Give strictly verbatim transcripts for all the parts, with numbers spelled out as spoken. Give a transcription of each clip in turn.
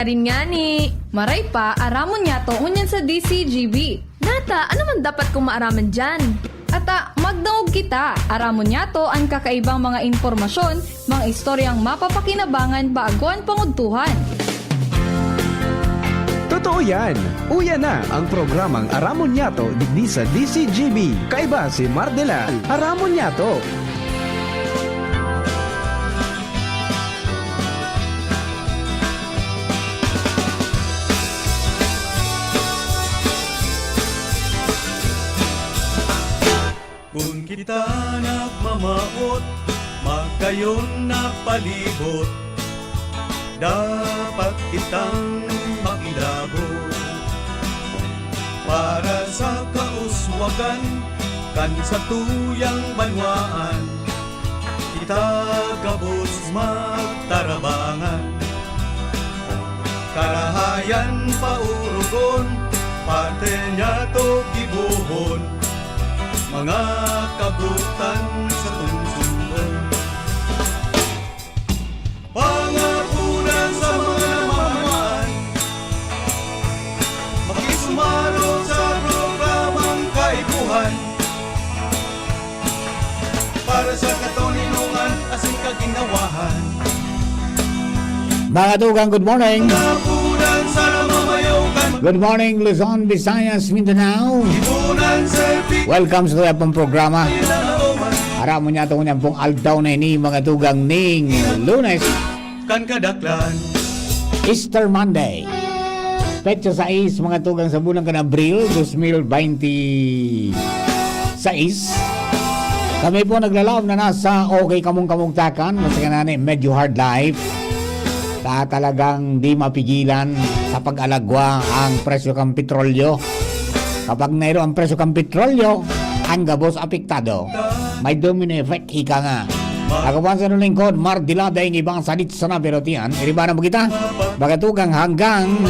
Arin ngani, maray pa, aramon niyato ngunyan sa D C G B. Nata, ano man dapat kong maaraman diyan? Ata, magdangog kita, aramon niyato an kakaibang mga impormasyon, mga istoryang mapapakinabangan bago an pangudtuhan. Totoo yan! Uya na ang programang Aramon Niyato digdi sa D C G B. Kaiba si Mardelal. Aramon Niyato! Kun kita nagmamawot, magkayon na palibot, dapat kitang makilabot para sa kauswagan kan satuyang banwaan. Kita gabos magtarabangan, karahayan paurugon, parte niyato gibohon, mga kabutan sa tungsungon. Pangapunan sa mga namamahan, makisumarog sa programang kaipuhan para sa katoninongan asin kaginhawahan. Mga tugang, good morning. Good morning, Luzon, Visayas, Mindanao. Welcome sa tuyang programa. Aram mo niya itong pong aldaw na ini, mga tugang, ning Lunes. Kan kadaklan. Easter Monday. Petsa sais, mga tugang, sa bulan kan Abril, dos mil baynte sais. Kami po naglalaom na nasa okay kamong kamugtakan, maski na ni medyo hard life. Ta talagang di mapigilan sa pag-alagwa ang presyo kan petrolyo. Kapag nairo ang presyo kan petrolyo, ang gabos apektado. May domino effect, ika nga. Ako po ang sarong lingkod, Mar Dilada, ang ibang sadit sana pero tiyan. Iribanan mo kita, magatugang hanggang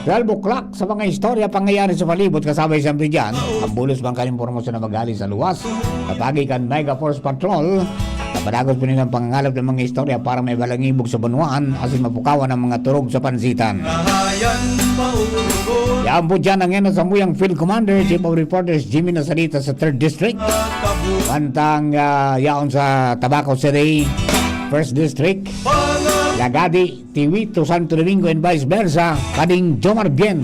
twelve o'clock sa mga istorya pangyayari sa palibot, kasabay siyempre dyan, ang bulos bang kalimpormasyon na magaling sa luwas. Kapagi kan Mega Force Patrol, napadagos po nilang pangangalap ng mga istorya para may balangibog sa banwaan asin mapukawan ang mga turog sa pansitan. Yan po dyan ang Eno Samuyang Field Commander, Chief of Reporters, Jimmy Nasarita sa third District. Mantang uh, yaon sa Tabaco City, first District, Lagadi, Tiwito, Santo Domingo, and vice versa, Pading Jomar Bien.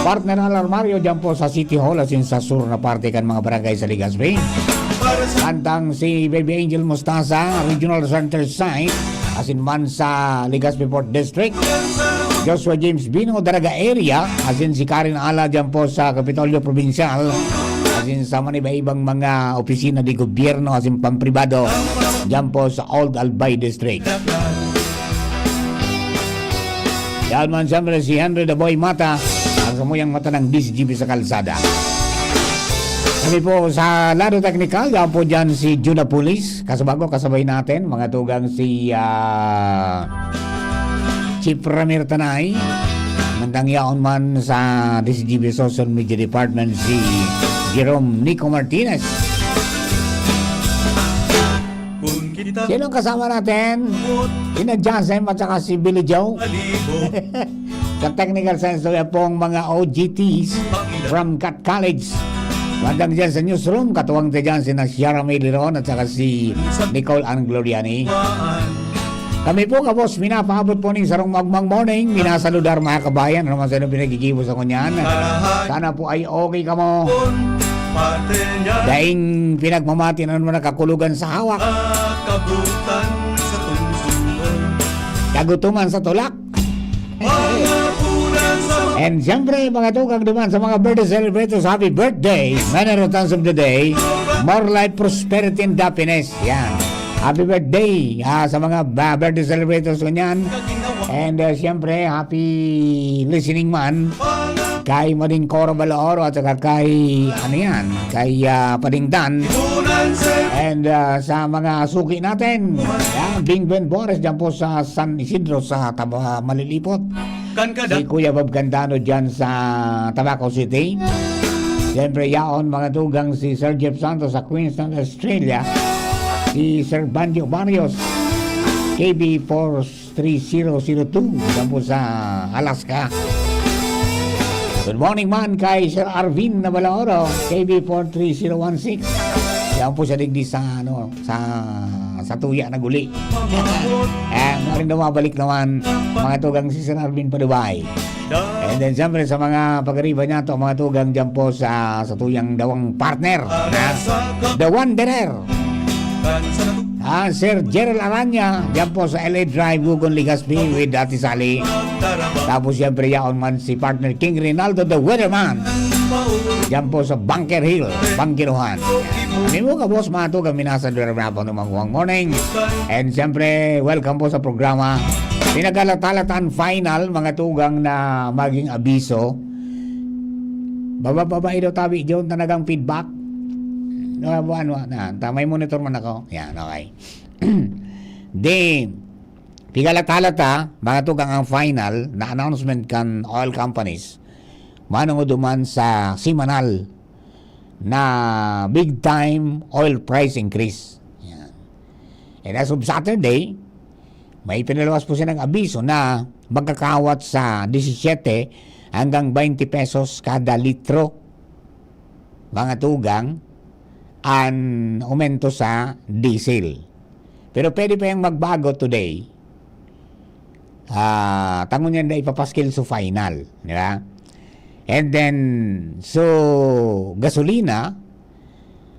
Partner Alarmario dyan po sa City Hall asin sa sur na parte kan mga barangay sa Legazpi. Antang si Baby Angel Mostaza, Regional Center Site, asin man sa Legazpi Port District. Joshua James Bino, Daraga Area, asin si Karen Ala dyan po sa Kapitolyo Provincial, asin sa maniba-ibang mga opisina de gobyerno asin pampribado dyan po sa Old Albay District. Yan man siyempre si Henry the Boy Mata, ang samuyang mata ng D C G B sa kalsada. Kami po sa lado teknikal, yan po dyan si Judah Pulis. Kasabay ko, kasabay natin, mga tugang si ah, Chief Ramir Tanay. Mantang yaon man sa D C G B Social Media Department si Jerome Nico Martinez. Sino ang kasama natin? Ina Jasem at saka si Billy Joe. Sa technical sense, so yan pong mga O G Ts from Cat College. Bandang dyan sa newsroom, katuwang ta dyan si Nasiara May Liron at saka si Nicole Ann Gloriani. Kami po, kabos, minapaabot po ning sarong magmang morning. Minasaludar, mga kabayan. Ano man sa inyo pinagigibo sa kunyan? Sana po ay okay kamo. Daing pinagmamati na naman nakakulugan sa hawak. Kagutuman sa tulak. And siyempre, mga tugang naman sa mga birthday celebrators, happy birthday! Many returns of the day. More life, prosperity, and happiness. Yan. Happy birthday ah, sa mga ba- birthday celebrators ko niyan. And uh, siyempre, happy listening man kay Mading Cora Balaoro at saka kay, ano yan, kay uh, Pading Dan. And uh, sa mga suki natin, yan, Bing Ben Boris dyan po sa San Isidro sa Taba, Malilipot. Si Kuya Bob Candano dyan sa Tabaco City. Siyempre, yaon, mga tugang, si Sir Jeff Santos sa Queensland, Australia. Si Sir Banjo Barrios K B four three zero zero two, diyan po sa Alaska. Good morning man kay Sir Arvin Nabaloro, K B four three zero one six. Diyan po siya digdi sa, ano, sa, sa tuya na guli. Eh, maring na mabalik naman, mga tugang, si Sir Arvin pa Dubai. And then, siyempre, sa mga pagariba niya, to, mga tugang diyan po sa, sa tuyang dawang partner, ha? The Wanderer. Ah, Sir Gerald Aranya, diyan po sa L A Drive, Gugon, Legazpi, with Ate Sally. Tapos, siyempre, yaon man si partner King Rinaldo, the Weatherman. Diyan po sa Bunker Hill, Bangkiruhan. May mga boss, mga tugang, minasa, dura na po ng mga morning. And, siyempre, welcome po sa programa. Pinagalatalatan final, mga tugang, na maging abiso. Baba-baba daw tabi, John, talagang feedback. Ano, ano, na, ta-, may monitor man ako. Yan, okay. Di, pigalatalata, mga tugang, ang final na announcement kan oil companies. Manong duman sa simanal na big time oil price increase. Yan. And as of Saturday, may pinalawas po silang abiso na magkakawat sa disisiyete hanggang baynte pesos kada litro, mga tugang, an aumento sa diesel. Pero pwede pa yang magbago today. Ah, tangon yan na ipapaskil sa final, di ba? And then, so, gasolina,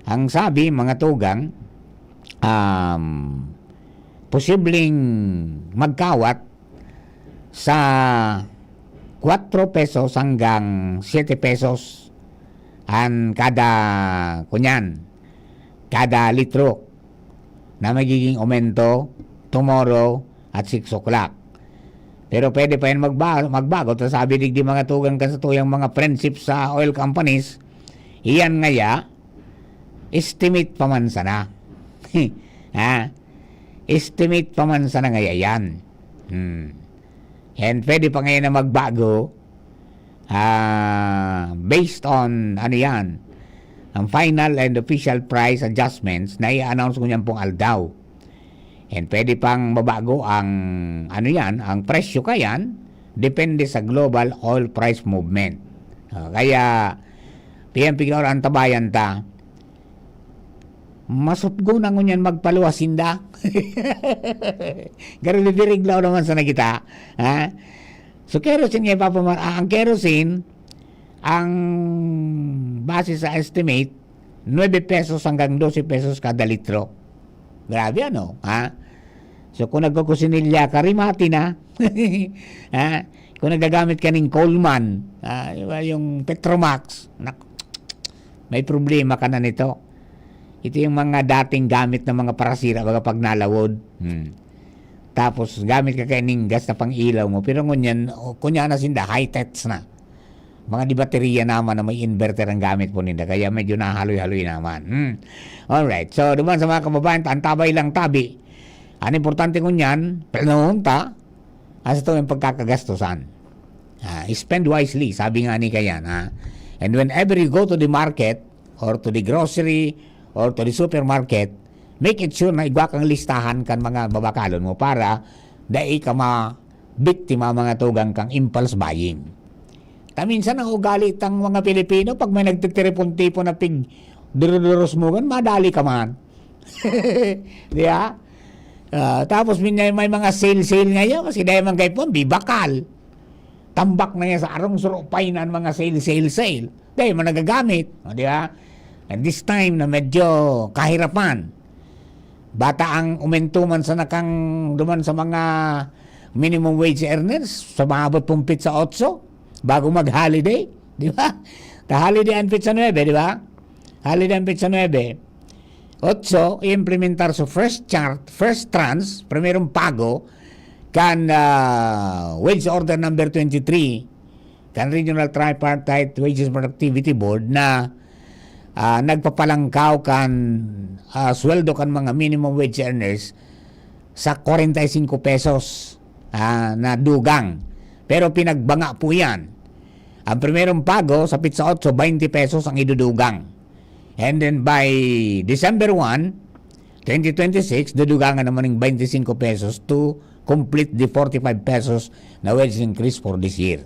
ang sabi, mga tugang, um, posibleng magkawat sa kwatro pesos hanggang siyete pesos an kada, kunyan, kada litro na magiging aumento tomorrow at six o'clock. Pero pwede pa yan magba-, magbago. Ta sabi digdi, mga tugang, kan satuyang mga friendship sa oil companies, iyan ngaya, estimate pa man sana. Ha? Estimate pa man sana ngaya yan. Hmm. And pwede pa ngayon na magbago, ah, based on, ano yan, ang final and official price adjustments na i-announce ngunyan pong aldaw. And pwede pang mabago ang, ano yan, ang presyo kayan, depende sa global oil price movement. Ah, kaya, P M P K, antabayan ta, masupgo na ngunyan magpaluwas sinda. Garo, bibiriglaw naman sana kita, ha? So, kerosene nga ipapamar-, ah, ang kerosene, ang base sa estimate, nuebe pesos hanggang dose pesos kada litro. Grabe, ano, ha? So, kung nagkukusinilya ka, rimati na. Ha? Kung nagagamit ka ning Coleman, ah, di ba, yung Petromax, nak-, may problema ka na nito. Ito yung mga dating gamit ng mga parasira, baga pag nalawod. Hmm. Tapos, gamit ka kaining gas na pang-ilaw mo. Pero ngunyan, o, kunya na sinda, high-techs na. Mga di baterya naman na may inverter ang gamit po ninda. Kaya medyo nahaloy-haloy naman. Hmm. Alright. So, duman sa mga kababayan, antabay lang tabi. Ang importante ngunyan, planahon ta, hasta to yung pagkakagastusan. Ah, spend wisely, sabi nga ni Kayan, ha? And whenever you go to the market, or to the grocery, or to the supermarket, make it sure na igwa kang listahan kan mga babakalon mo para dai ka mabiktima, mga tugang, kang impulse buying. Ta minsan ang ugali tang mga Pilipino, pag may nagtitiripon-tipon na pig duruduros mo kan, madali ka man. Di ba? Ah, tapos may, may mga sale-sale ngayon, kasi dahil man kayo po, bibakal. Tambak na yan sa arong surupay na ang mga sale, sale, sale. Dahil man nagagamit, o, di ba? And this time na medyo kahirapan, bata ang umento man sana kang duman sa mga minimum wage earners, sa maabot pong pitsa otso, bago mag-holiday, di ba? Ta holiday ang pitsa nuebe, di ba? Holiday ang pitsa nuebe. Otso, i-implementar sa first chart, first tranche, primerong pago, kan, ah, wage order number twenty-three, kan Regional Tripartite Wages Productivity Board na, ah, nagpapalangkaw kan, ah, sweldo kan mga minimum wage earners sa kwarenta y singko pesos, ah, na dugang. Pero pinagbanga po yan. Ang primerong pago sa pitsa otso, baynte pesos ang idudugang. And then by December one, twenty twenty-six, dudugangan naman ning twenty-five pesos to complete the forty-five pesos na wage increase for this year.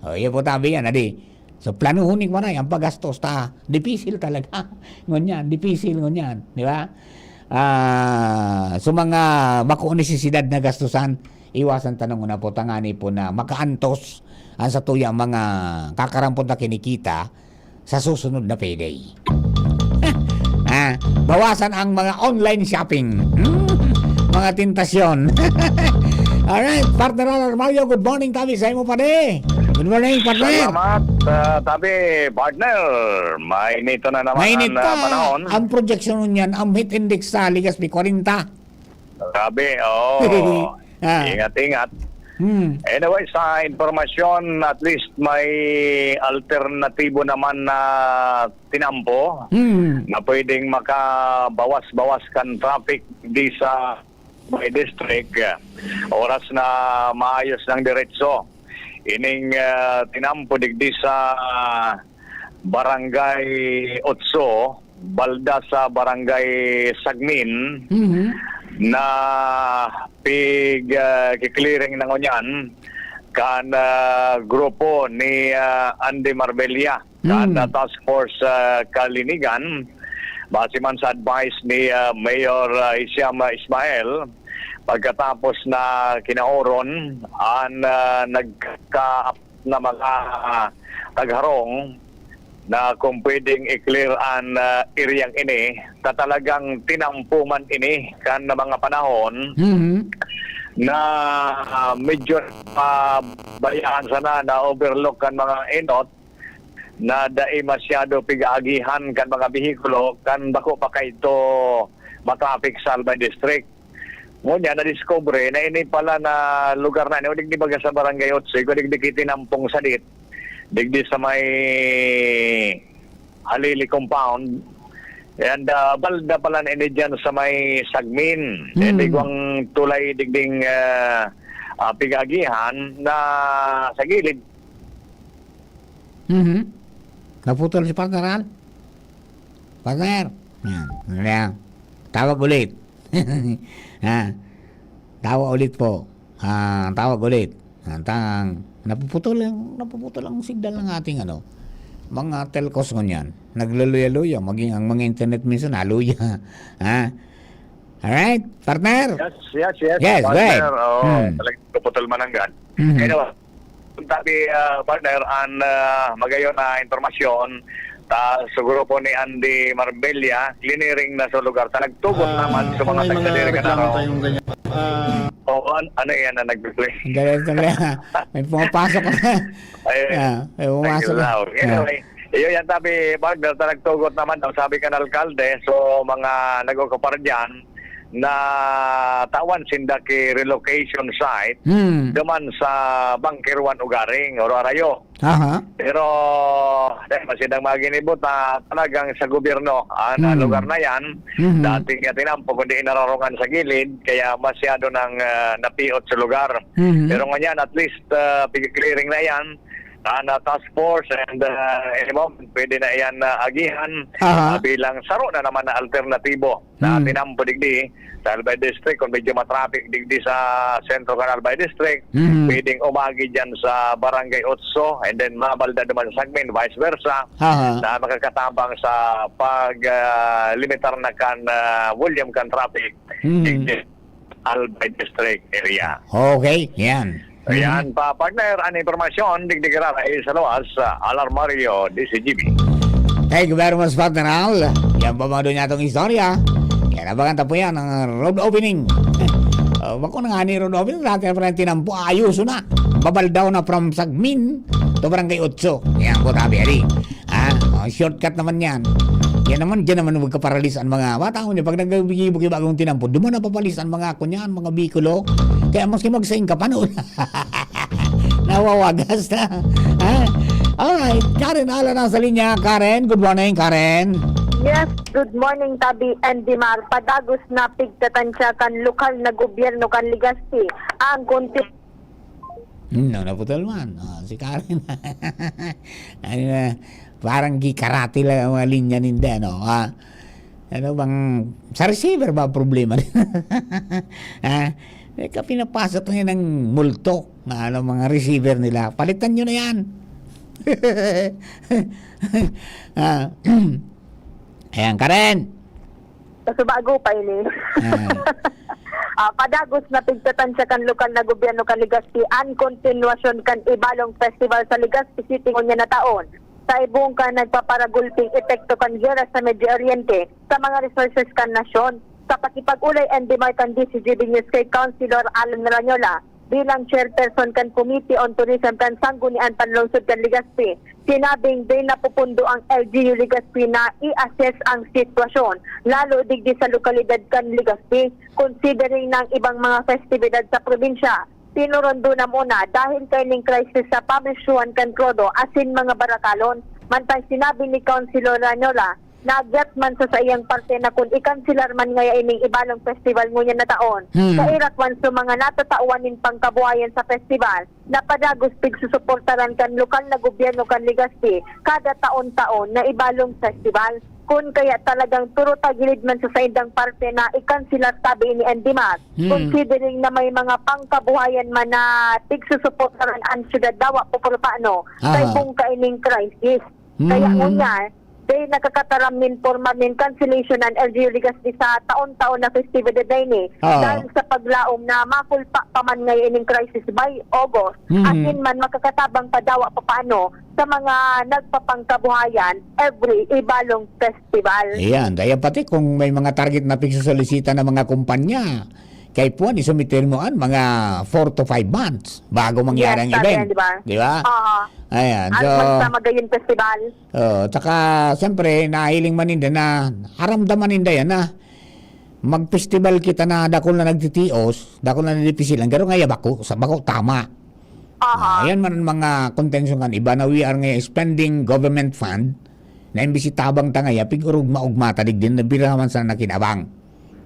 O, iya po tabi yan, adi. So, planuhon ni Maray ang paggastos ta. Dipisil talaga. Ngunyan, dipisil ngunyan. Di ba? Ah, so, mga bako nesesidad na gastusan, iwasan tanong na po, tangani po na makaantos ang sa tuyang mga kakarampot na kinikita sa susunod na payday. Ah, bawasan ang mga online shopping. Hmm? Mga tentasyon. Alright, partner Alar Mario, good morning, tabi sa imo, pare. Good morning, partner. Salamat, ah, tabi, partner. Mainito na naman Mainit ang, ah, pa. Panahon. Ang projection niyan, ang heat index sa Legazpi, kwarenta. Grabe, oo. Ah. Ingat-ingat. Hmm. Anyway, sa impormasyon, at least may alternatibo naman na tinampo Hmm. na pwedeng makabawas-bawas kan traffic di sa may district. Oras na maayos ng diretso. Ining, ah, tinampo digdi sa Barangay Otso, balda sa Barangay Sagmin, Mhm. na pig, ah, ki-clearing na ngunyan kan, ah, grupo ni, ah, Andy Marbella, kan, Mm. ah, Task Force, ah, Kalinigan. Base man sa advice ni, ah, Mayor, ah, Hisham, ah, Ismael, pagkatapos na kinaoron an, ah, nagka na mga, ah, tagharong na kung pwedeng i-clear an, ah, eryang ini, ta talagang tinampo man ini kan mga panahon Mhm. na, ah, medyo pabayaan sana, na-overlook kan mga enot na dai masyado pig-aagihan kan mga behikulo kan bako pa kaidto ma-traffic sa Albay District. Ngunyan, nadiskubre na ini pala na lugar na ini, o digdi baga sa Barangay Otso, o digdi ki tinampong sadit, digdi sa may Halili compound. And, ah, balda pala na ini dyan sa may Sagmin. Hmm. Digwang tulay digding, ah, ah, pig-aagihan na sa gilid. Mhm. Naputol si partner, Al? Partner! Yan. Ano na yan? Tawag ulit. Ha? Tawag ulit po. Ah, tawag ulit. Ah, tang-, napuputol ang, napuputol ang signal ng ating ano, mga telcos ngunyan. Nagluluya-luya. Maging ang mga internet minsan, naluya. Ha? Alright, partner? Yes, yes, yes, Yes, go ahead. partner. Oo, Hmm. talagang puputol man ang gan. Mhm. Anyway, kung tabi, ah, partner, ang, ah, magayon na impormasyon, ta, sa grupo ni Andy Marbella, clearing na sa lugar. Ta nagtugot Ah, naman sa mga may mga tagsadiri ka na reklamo raw. tayong ganyan. Ah. Oo, an-, ano yan na nag-play? Ang galing, ang galing. May pumapasok na. Ay, Ah, may thank you pumapasok na. daw. Ah. Anyway, iyo yan, tabi, partner, ta nagtugot naman daw, sabi kan alkalde. So, mga nag-okupar dyan, na tawan sinda ki relocation site Hmm. duman sa Bunker One Ugaring, Oro Arayo. Aha. Pero, dahil man sindang maginibo, ta-, talagang sa gobyerno, ah, na Hmm. lugar na yan, Mhm. dating nga tinampo, kundi inararungan sa gilid, kaya masyado nang, ah, napiot sa lugar. Mhm. Pero ngunyan, at least, ah, pig-clearing na yan, ah, na task force, and, ah, any moment, pwede na yan, ah, agihan, Aha. ah, bilang saro na naman na alternatibo na Hmm. tinampo digdi sa Albay District. Kung medyo matraffic digdi sa sentro kan Albay District, Hmm. pwedeng umagi dyan sa Barangay Otso, and then mabalda naman sa Sagmin, vice versa, Aha. na makakatabang sa pag, ah, limitar na kan, ah, volume kan traffic Hmm. digdi Albay District area. Okay, yan. Ayan, Mhm. pa, partner, ang impormasyon, digdi giraray sa luwas, sa Alarmario, D C G B. Thank you very much, partner Al. Yan pa mga doon niya itong istorya. Yan, abangan ta po yan, ang road opening. Oh, bako na nga ni road opening, dati na pala tinampo, ayuso na. Babal daw na from Sagmin to Barangay Otso. Yan po, tabi, ali. Ah, oh, shortcut naman yan. Yan naman, dyan naman magkaparalis ang mga bata. Ngunyan, pag nagbibo-bibo bagong tinampo, duman na papalis ang mga kunyan, mga bikulo. Kaya maski magsaing ka, paano? Nawawagas na. Ha? Alright, Karen Ala nasa linya. Karen, good morning, Karen. Yes, good morning, Tabi and Dimar. Padagos na pigtatansya kan lokal na gobyerno kan Legazpi ang konti- Hmm, no, naputol man. Ah, si Karen. Ano na, parang gikarate lang ang mga linya ninda, no? Ah, Ano bang, sa receiver ba ang problema? Ha? Eh, ka pinapasok niya ng multo na ano, mga receiver nila. Palitan nyo na yan. Ah, ayan, Karen. Kaso bago pa ini. Ah. Ah, padagos na pigtatansya kan lokal na gobyerno kan Legazpi an kontinuasyon kan Ibalong Festival sa Legazpi City ngunyan na taon. Sa ibong kan nagpaparagulping epekto kan gera sa Medio Oriente sa mga resources kan nasyon. Sa pakipag-olay and demay kan D C G B News kay Councilor Alan Ranyola, bilang chairperson kan Committee on Tourism kan Sangguniang Panlungsod kan Legazpi, sinabing dai napupundo ang L G U Legazpi na i-assess ang sitwasyon, lalo digdi sa lokalidad kan Legazpi, considering na ang ibang mga festibidad sa probinsya, pinorondo na muna dahil kaining crisis sa pamesyohan kan krudo asin mga barakalon. Mantang sinabi ni Councilor Ranyola, nagyat man sa saiyang parte na kun ikanselar man ngaya ining Ibalong Festival ngunyan na taon, Hmm. kairak man sa mga natatawan nin pangkabuhayan sa festival na padagos pigsusuportaran kan lokal na gobyerno kan Legazpi kada taon-taon na Ibalong Festival. Kun kaya talagang puro tagilid man sa saindang parte na ikanselar tabi ini N D M A R, Hmm. considering na may mga pangkabuhayan man na pigsusuportaran an syudad dawa po puro paano, Aha. kay kung kaining crisis. Kaya Hmm. ngunyan, dai nakakataram nin pormal nin cancellation an L G U Legazpi sa taon-taon na festividad na ini, Ah. dahil sa paglaom na makulpa pa man ngayon ining crisis by August, Hmm. asin man makakatabang pa dawa papaano sa mga nagpapangkabuhayan every Ibalong Festival. Ayan, kaya pati kung may mga target na pigsusolisita ng mga kumpanya, kay puwan, isumiter mo an mga four to five months bago mangyari Yes, ang sabi event. yan, di ba? Di ba? Oo. Ayan, Ano so, man sa Magayon Festival? Oh, tsaka, siyempre, nahiling man ninda na aramdaman ninda yan na mag-festival kita na dakul na nagtitios, dakul na nadipisilan, pero ngaya bako, sa bako tama. Aha. Ah, yan man ang mga kontensyon kan iba na we are ngaya spending government fund na imbis itabang ta ngaya, pig-urugma-ugma ta digdi, na bira man sana nakinabang.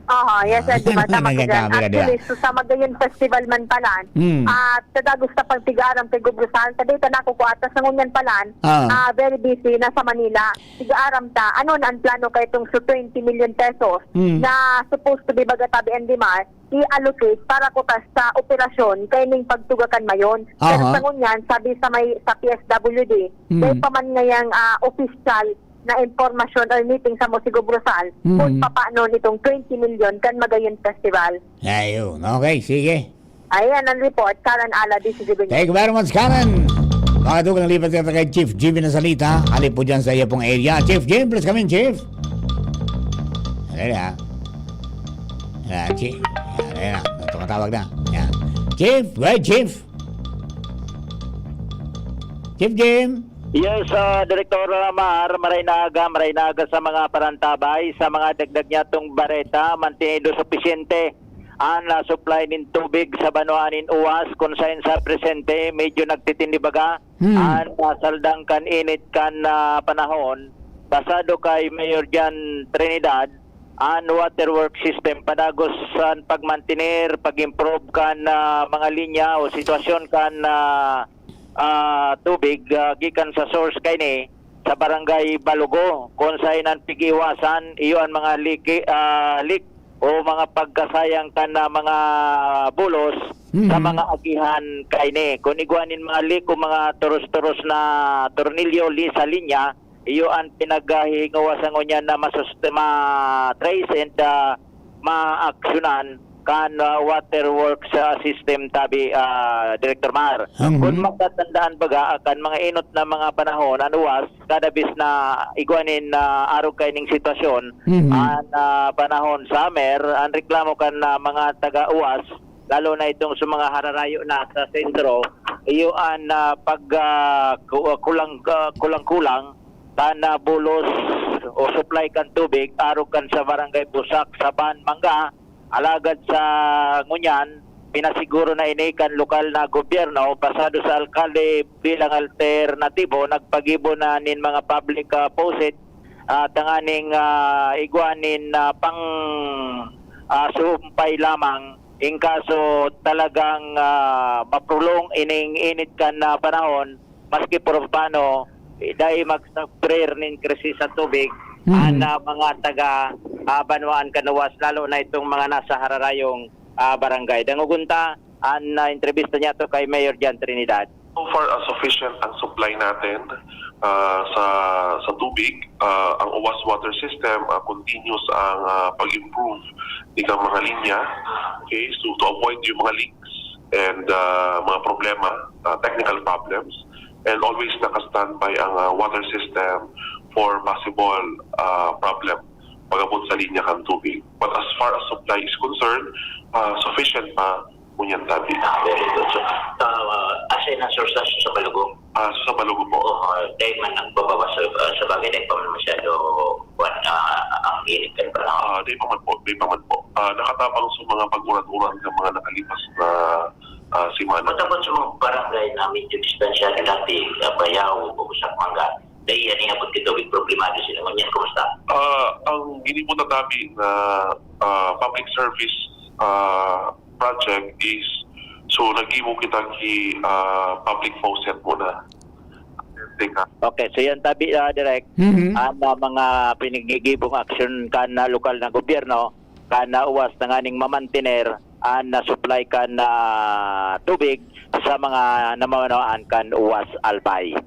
Aha, yes, Ah, sir, di ba? Tama ka dyan. nagkakabi ka, di ba? Actually, so, sa Magayon Festival man pala, Hmm. at kadagos na pag-tigaram kay Gobro Sal, sa data na ako ko atas na ngunyan pala, Ah. ah, very busy, nasa Manila. Tigaram ta, ano na ang plano kay itong so twenty million pesos Hmm. na supposed to be baga tabi N D M A R, i-allocate para kutas sa operasyon kay ning pagtuga kan Mayon. Pero Aha. sa ngunyan, sabi sa may, sa P S W D, Hmm. dai pa man ngayang, ah, opisyal na impormasyon or meeting sa Musig Obrosal, Hmm. kung papaano nitong twenty million kan Magayon Festival. Ayun. Okay, sige. Ayan ang report, Karen Ala, D C G B News. Thank you very much, Karen. Mga dugang lipat kita kay Chief Jimmy na salita. Ali po dyan sa iyo pong area. Chief Jim, please come in, Chief. Ayan na. Ayan, Chief. Ayan, ayan na. Tumatawag na. Ayan. Chief, go ahead, Chief. Chief Jim. Yes, ah, Direktor, ah, Mar, maray na aga, maray na aga sa mga parantabay, sa mga dagdag niya tong bareta, mantido supisyente ang, ah, supply nin tubig sa banwaan nin Uwas, kung saen sa presente, medyo nagtitindi baga Hmm. ang, ah, saldang kan init kan, ah, panahon. Pasado kay Mayor Jan Trinidad, ang waterwork system, padagos sa pagmantener, pag-improve kan, ah, mga linya o sitwasyon kan, ah, ah, tubig, ah, gikan sa source kaini sa Barangay Balugo, kung saen ang pig-iwasan, iyo ang mga liki-, ah, leak o mga pagkasayang kan, ah, mga bulos sa Mhm. mga agihan kaini. Kung igwa nin mga leak o mga turos-turos na tornilyo li-, sa linya, iyo ang pinaghihinguwa sa ngunyan na masus-, ma-trace and, ah, maaksyonan kan, ah, waterworks, ah, system tabi, ah, Director Mar. Mhm. Kung matatandaan baga, ah, kan mga inot na mga panahon, an Uwas, kada bis na igwa nin, ah, arog kaining sitwasyon, Mhm. an, ah, panahon summer, ang reklamo kan, ah, mga taga-Uwas, lalo na itong sa mga hararayo na sa sentro, iyo an, ah, pag, ah, ku-, kulang, ah, kulang-kulang kan, ah, bulos o supply kan tubig, arog kan sa Barangay Busak, Saban, Mangga. Alagad sa ngunyan, pinasiguro na ini kan lokal na gobyerno, pasado sa alkalde bilang alternatibo, nagpagibo na nin mga public, ah, faucet, ah, tanganing, ah, igwa nin, ah, pang, ah, sumpay lamang in kaso talagang, ah, maprolong ining init kan, ah, panahon, maski por paano, eh, dai mag-suffer nin krisis sa tubig, Mhm. an, ah, mga taga, ah, banwaan kan Oas, lalo na itong mga nasa hararayong, ah, barangay. Dangogon ta an, ah, entrevista niya to kay Mayor John Trinidad. So far, ah, sufficient ang supply natin, ah, sa, sa tubig. Ah, ang Oas Water System, ah, continuous ang, ah, pag-improve ng mga linya. Okay, so to avoid yung mga leaks and, ah, mga problema, ah, technical problems, and always naka-standby ang, ah, water system for possible, ah, problem pag-abot sa linya kan tubig. But as far as supply is concerned, ah, sufficient pa, ngunyan tabi. Ah, very good. So, ah, asa na source sa Balugong? Ah, sa Balugong po. Oo, dahil man nagbababa sa, ah, sa bagay, dahil pa man masyado, kwan, ah, ang init kan panahon. Ah, di pa man po, di pa man po. Ah, nakatabang sa mga pag-uran-uran ng mga nakalipas na, ah, semana. Matapos sa mga barangay na medyo distansyado dati, ah, Bayaw o Busak Mangga, dahil yan yung abot kito, with problemado sila. Ngunyan, kumusta? Ah, ang gini po natabi na, ah, public service, ah, project is, so, naggibo kita ki, ah, public faucet muna. Teka. Okay, so yan tabi, ah, Direk. Mhm. Ang, ah, mga pinigigibong aksyon kan, ah, lokal na gobyerno, kan, ah, Oas na nganing mamantener an, ah, supply kan, ah, tubig sa mga namamanawaan kan Oas Albay.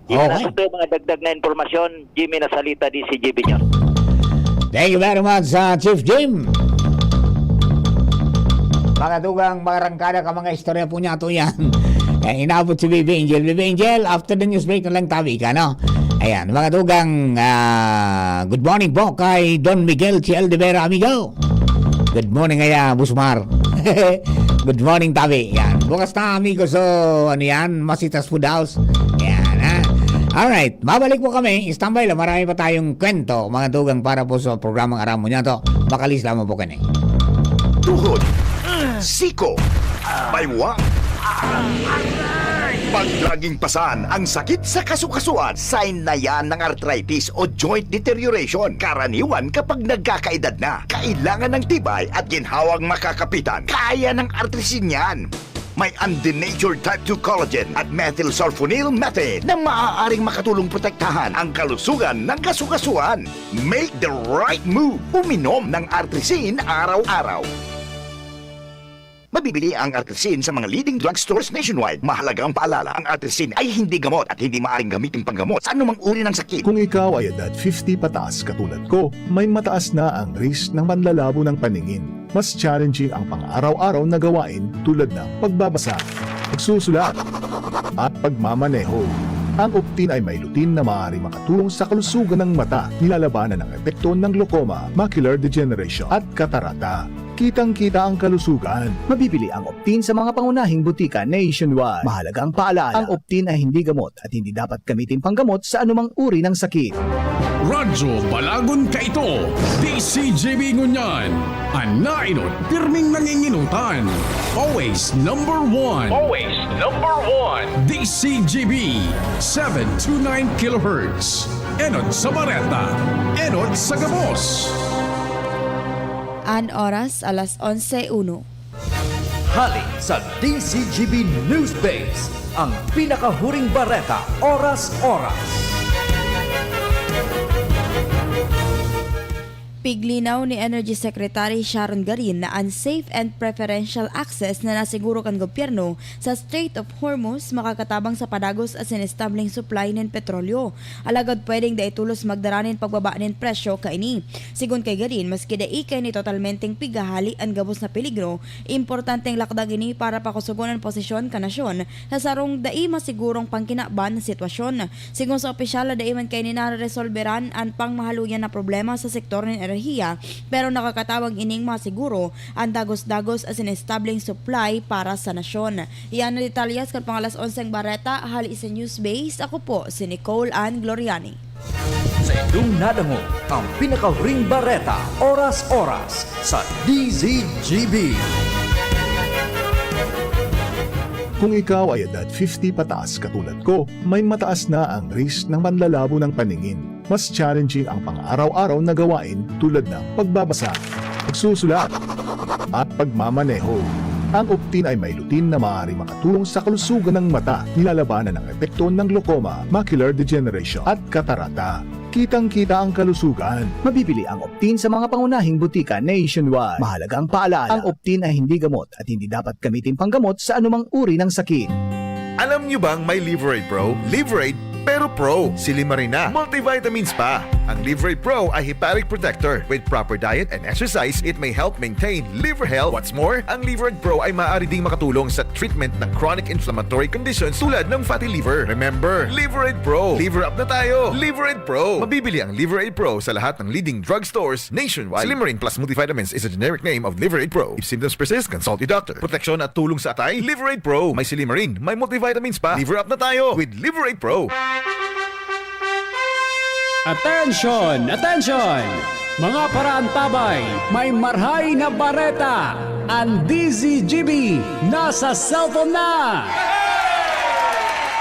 Yan Okay. Ang mga dagdag na impormasyon, Jimmy Nasalita, D C G B News. Thank you very much, ah, Chief Jim. Mga dugang, mga rangkada ka, mga istorya po niya to yan. Eh, inabot si Baby Angel. Baby Angel, after the news break na lang tabi ka, no? Ayan, mga dugang, ah, good morning po kay Don Miguel Chiel de Vera, amigo. Good morning, kaya, Busmar. Good morning, tabi. Yan. Bukas na, amigo. So, ano yan? Masitas Food House. Yan, ha? Alright. Babalik po kami. Standby lang. Marami pa tayong kwento, mga dugang, para po sa programang Aram Mo Niya To. Makalis lamang po kani. Tuhod, siko, baywang. Pag laging pasan ang sakit sa kasukasuan, sign na yan ng arthritis o joint deterioration. Karaniwan kapag nagkakaedad na, kailangan ng tibay at ginhawang makakapitan. Kaya ng Artrisin yan. May undenatured type two collagen at methylsulfonyl methane na maaaring makatulong protektahan ang kalusugan ng kasukasuan. Make the right move. Uminom ng Artrisin araw-araw. Mabibili ang Artrisin sa mga leading drugstores nationwide. Mahalagang paalala, ang Artrisin ay hindi gamot at hindi maaaring gamitin panggamot sa anumang uri ng sakit. Kung ikaw ay edad fifty pataas katulad ko, may mataas na ang risk ng panlalabo ng paningin. Mas challenging ang pang-araw-araw na gawain tulad ng pagbabasa, pagsusulat, at pagmamaneho. Ang Optin ay may lutein na maaaring makatulong sa kalusugan ng mata, nilalabanan ang epekto ng glaucoma, macular degeneration, at katarata. Kitang-kita ang kalusugan. Mabibili ang Optin sa mga pangunahing butika nationwide. Mahalagang paalala, ang Optin ay hindi gamot at hindi dapat gamitin panggamot sa anumang uri ng sakit. Radyo Balagon kaito, D C G B ngunyan. An naenot, pirming nanginginutan. Always number one. Always number one. D C G B, seven two nine kilohertz. Enot sa bareta, enot sa gabos. An oras, alas onse uno. Hali sa D C G B News Base, ang pinakahuring bareta, oras-oras. Piglinaw ni Energy Secretary Sharon Garin na an safe and preferential access na nasiguro kan gobyerno sa Strait of Hormuz makakatabang sa padagos asin estableng supply nin petrolyo. Alagad pwedeng dai tolos magdara nin pagbaba nin presyo kaini. Sigon kay Garin, maski dai kaini totalmenteng pighahali an gabos na peligro, importanteng lakdang ini para pakusogon an posisyon kan nasyon sa sarong dai masigurong pangkinaban na sitwasyon. Sigon sa opisyal na dai man kaini nareresolberan an pangmahaluyan na problema sa sektor nin enerhiya, pero nakakatabang ining masiguro an dagos-dagos asin estableng supply para sa nasyon. Iyan an detalyes kan pang-alas onseng bareta, hali sa News Base. Ako po si Nicole Ann Gloriani. Sa indong nadangog, ang pinakahuring bareta, oras-oras, sa D Z G B. Kung ikaw ay edad fifty pataas katulad ko, may mataas na ang risk ng panlalabo ng paningin. Mas challenging ang pang-araw-araw na gawain tulad ng pagbabasa, pagsusulat, at pagmamaneho. Ang Optin ay may lutein na maaaring makatulong sa kalusugan ng mata, nilalabanan ang epekto ng glaucoma, macular degeneration, at katarata. Kitang-kita ang kalusugan. Mabibili ang Optin sa mga pangunahing butika nationwide. Mahalagang paalala, ang Optin ay hindi gamot at hindi dapat gamitin panggamot sa anumang uri ng sakit. Alam niyo bang may Liver Aid Pro? Liver Aid, pero Pro. Silimarin na. Multivitamins pa. Ang Liver Aid Pro ay hepatic protector. With proper diet and exercise, it may help maintain liver health. What's more, ang Liver Aid Pro ay maaari ding makatulong sa treatment ng chronic inflammatory conditions tulad ng fatty liver. Remember, Liver Aid Pro. Liver up na tayo. Liver Aid Pro. Mabibili ang Liver Aid Pro sa lahat ng leading drugstores nationwide. Silimarin Plus Multivitamins is a generic name of Liver Aid Pro. If symptoms persist, consult your doctor. Proteksyon at tulong sa atay, Liver Aid Pro. May silimarin, may multivitamins pa. Liver up na tayo with Liver Aid Pro. Attention! Attention! Mga paraantabay, may marhay na bareta! Ang D Z G B nasa cellphone na!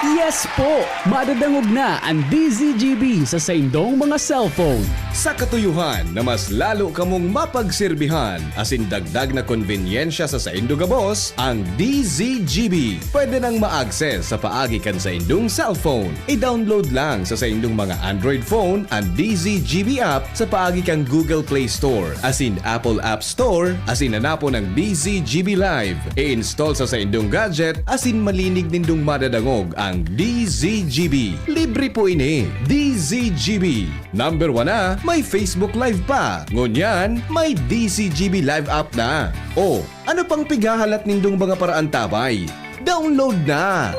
Yes po! Madadangog na ang D Z G B sa saindong mga cellphone. Sa katuyohan na mas lalo kamong mapagserbihan asin dagdag na konbenyensya sa saindo gabos, ang D Z G B pwede nang ma-access sa paagi kan saindong cellphone. I-download lang sa saindong mga Android phone an D Z G B app sa paagi kan Google Play Store asin Apple App Store asin hanapon ang D Z G B Live. I-install sa saindong gadget asin malinig nindong madadangog ang D Z G B. Libre po ini. D Z G B. Number one na, may Facebook Live pa. Ngunyan, may D Z G B Live app na. O, ano pang pighahalat nindong mga paraantabay? Download na!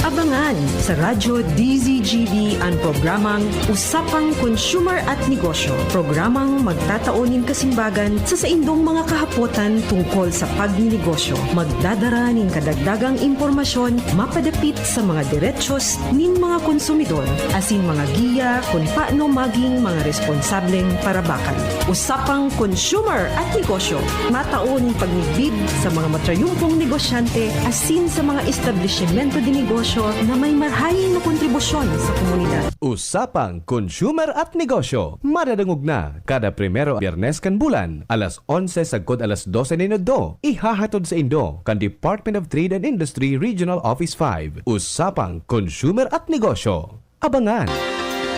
Abangan sa Radyo D Z G B an programang Usapang Consumer at Negosyo, programang magtatao nin kasimbagan sa saindong mga kahapotan tungkol sa pagninegosyo. Magdadara nin kadagdagang impormasyon mapadapit sa mga derechos nin mga konsumidor asin mga giya kun paano maging mga responsableng parabakan. Usapang Consumer at Negosyo, matao nin pagmidbid sa mga matrayumpong negosyante asin sa mga establisimento de negosyo na may marhay na kontribusyon sa komunidad. Usapang Consumer at Negosyo, madadangog na kada primero Biyernes kan bulan, alas onse sagkod alas dose nin udto. Ihahatod saindo kan Department of Trade and Industry Regional Office five. Usapang Consumer at Negosyo. Abangan!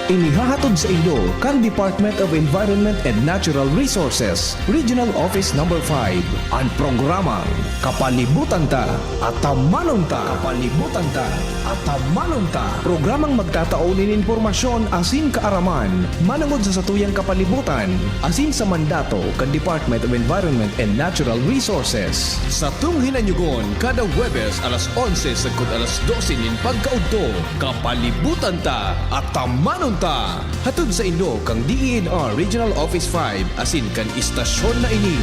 Inihahatod saindo kan Department of Environment and Natural Resources, Regional Office Number five, an programang Kapalibutan Ta, Atamanon Ta. Kapalibutan Ta, Atamanon Ta. Programang magtatao nin impormasyon asin kaaraman manongod sa satuyang kapalibutan asin sa mandato kan Department of Environment and Natural Resources. Satong hinanyogon kada Huwebes alas onse sagkod alas dose nin pagkaudto. Kapalibutan Ta, Atamanon Ta. Hatod saindo kan D E N R Regional Office five asin kan istasyon na ini.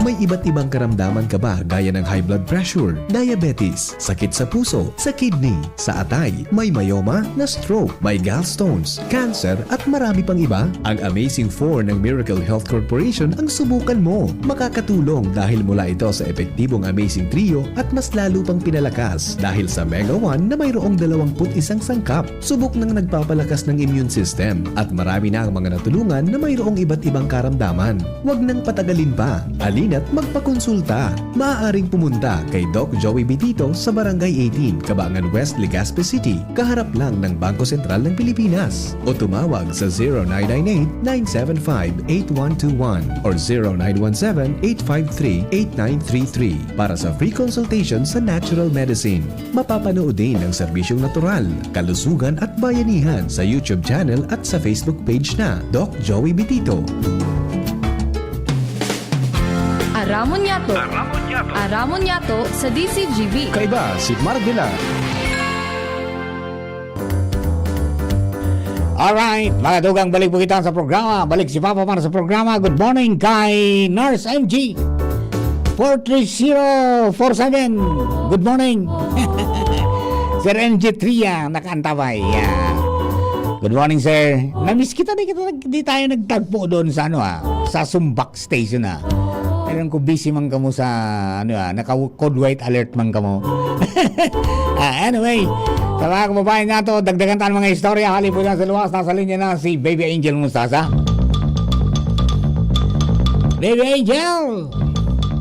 May iba't ibang karamdaman ka ba, gaya ng high blood pressure, diabetes, sakit sa puso, sa kidney, sa atay, may myoma, na-stroke, may gallstones, cancer, at marami pang iba? Ang Amazing Four ng Miracle Health Corporation ang subukan mo. Makakatulong dahil mula ito sa epektibong Amazing Trio at mas lalo pang pinalakas dahil sa Mega One na mayroong dalawampu't isang sangkap. Subok nang nagpapalakas ng immune system at marami na ang mga natulungan na mayroong iba't ibang karamdaman. Huwag nang patagalin pa. Halina't magpakonsulta. Maaaring pumunta kay Doc Joey Bitito sa Barangay eighteen, Cabangan West, Legazpi City, kaharap lang ng Bangko Sentral ng Pilipinas. O tumawag sa zero nine nine eight, nine seven five, eight one two one or zero nine one seven, eight five three, eight nine three three para sa free consultation sa natural medicine. Mapapanood din ang serbisyong natural, kalusugan at bayanihan sa YouTube channel at sa Facebook page na Doc Joey Bitito. Aramon Yato. Aramon Yato sa D C G B. Kaiba si Marvela. Alright, mga dugang, balik po kita sa programa. Balik si Papa para sa programa. Good morning kay Nurse M G. Four three zero four seven. Good morning. Sir M G Tria, nakaantabay. Yeah. Good morning, sir. Namiss kita, di, kita, di tayo nagtagpo doon sa ano ah, sa Sumbak Station ah. Alam ko busy man kamo sa ano ah, naka code white alert man kamo. Ah, anyway, sa mga kababayan nato, dagdagan tayo mga istorya. Hali po dyan sa luwas, nasa linya na si Baby Angel Mustasa. Baby Angel!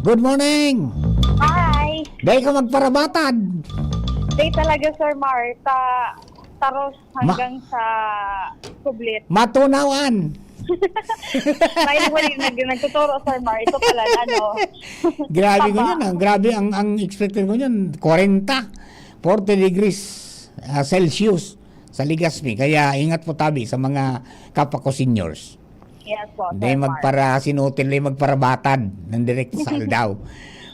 Good morning! Hi! Dahil ka magparabatad! Day talaga, Sir Mar, ta taros Ma- hanggang sa kublit. Matunawan. May wali nag nagtuturo, Sir Mar. Ito pala, ano, Grabe ko taba. Yun, ah. Grabe ang, ang expected ko yun, kwarenta, forty degrees, ah, Celsius sa Legazpi. Kaya ingat po tabi sa mga kapwa ko seniors. Yes po, Hindi Sir Mar. magpara sinutin, hindi magparabatad ng direkta sa aldaw.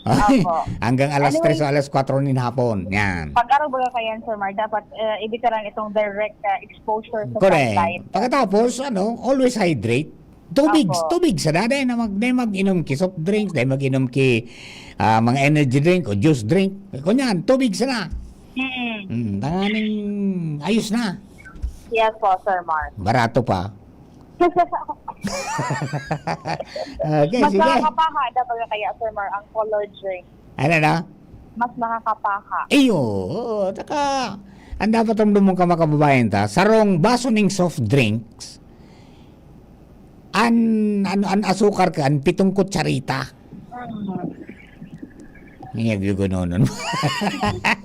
Opo. Hanggang alas Anyway, tres o alas kwatro nin hapon. Yan. Pag-araw baga kayan, Sir Mar, dapat, eh, ibitaran itong direct, ah, exposure sa Correct. sunlight. Pagkatapos, ano, always hydrate. Tubig, Opo. tubig sa dada na mag, na mag-inom ki soft drinks, na mag-inom ki, ah, mga energy drink o juice drink. Kunyan, tubig sana. Mm. Mm, tanganing ayos na. Yes po, Sir Mar. Barato pa. Okay, Mas sige. nakakapaha daw baga kaya, Sir Mar, ang colored drink. Ano na? Mas nakakapaha. Iyo, oo, taka, ang dapat ramdam mong kamakababayan ta, sarong baso ning soft drinks, an, an, an asukar ka, an pitong kutsarita. Mm. Ngiyag yung gunonon.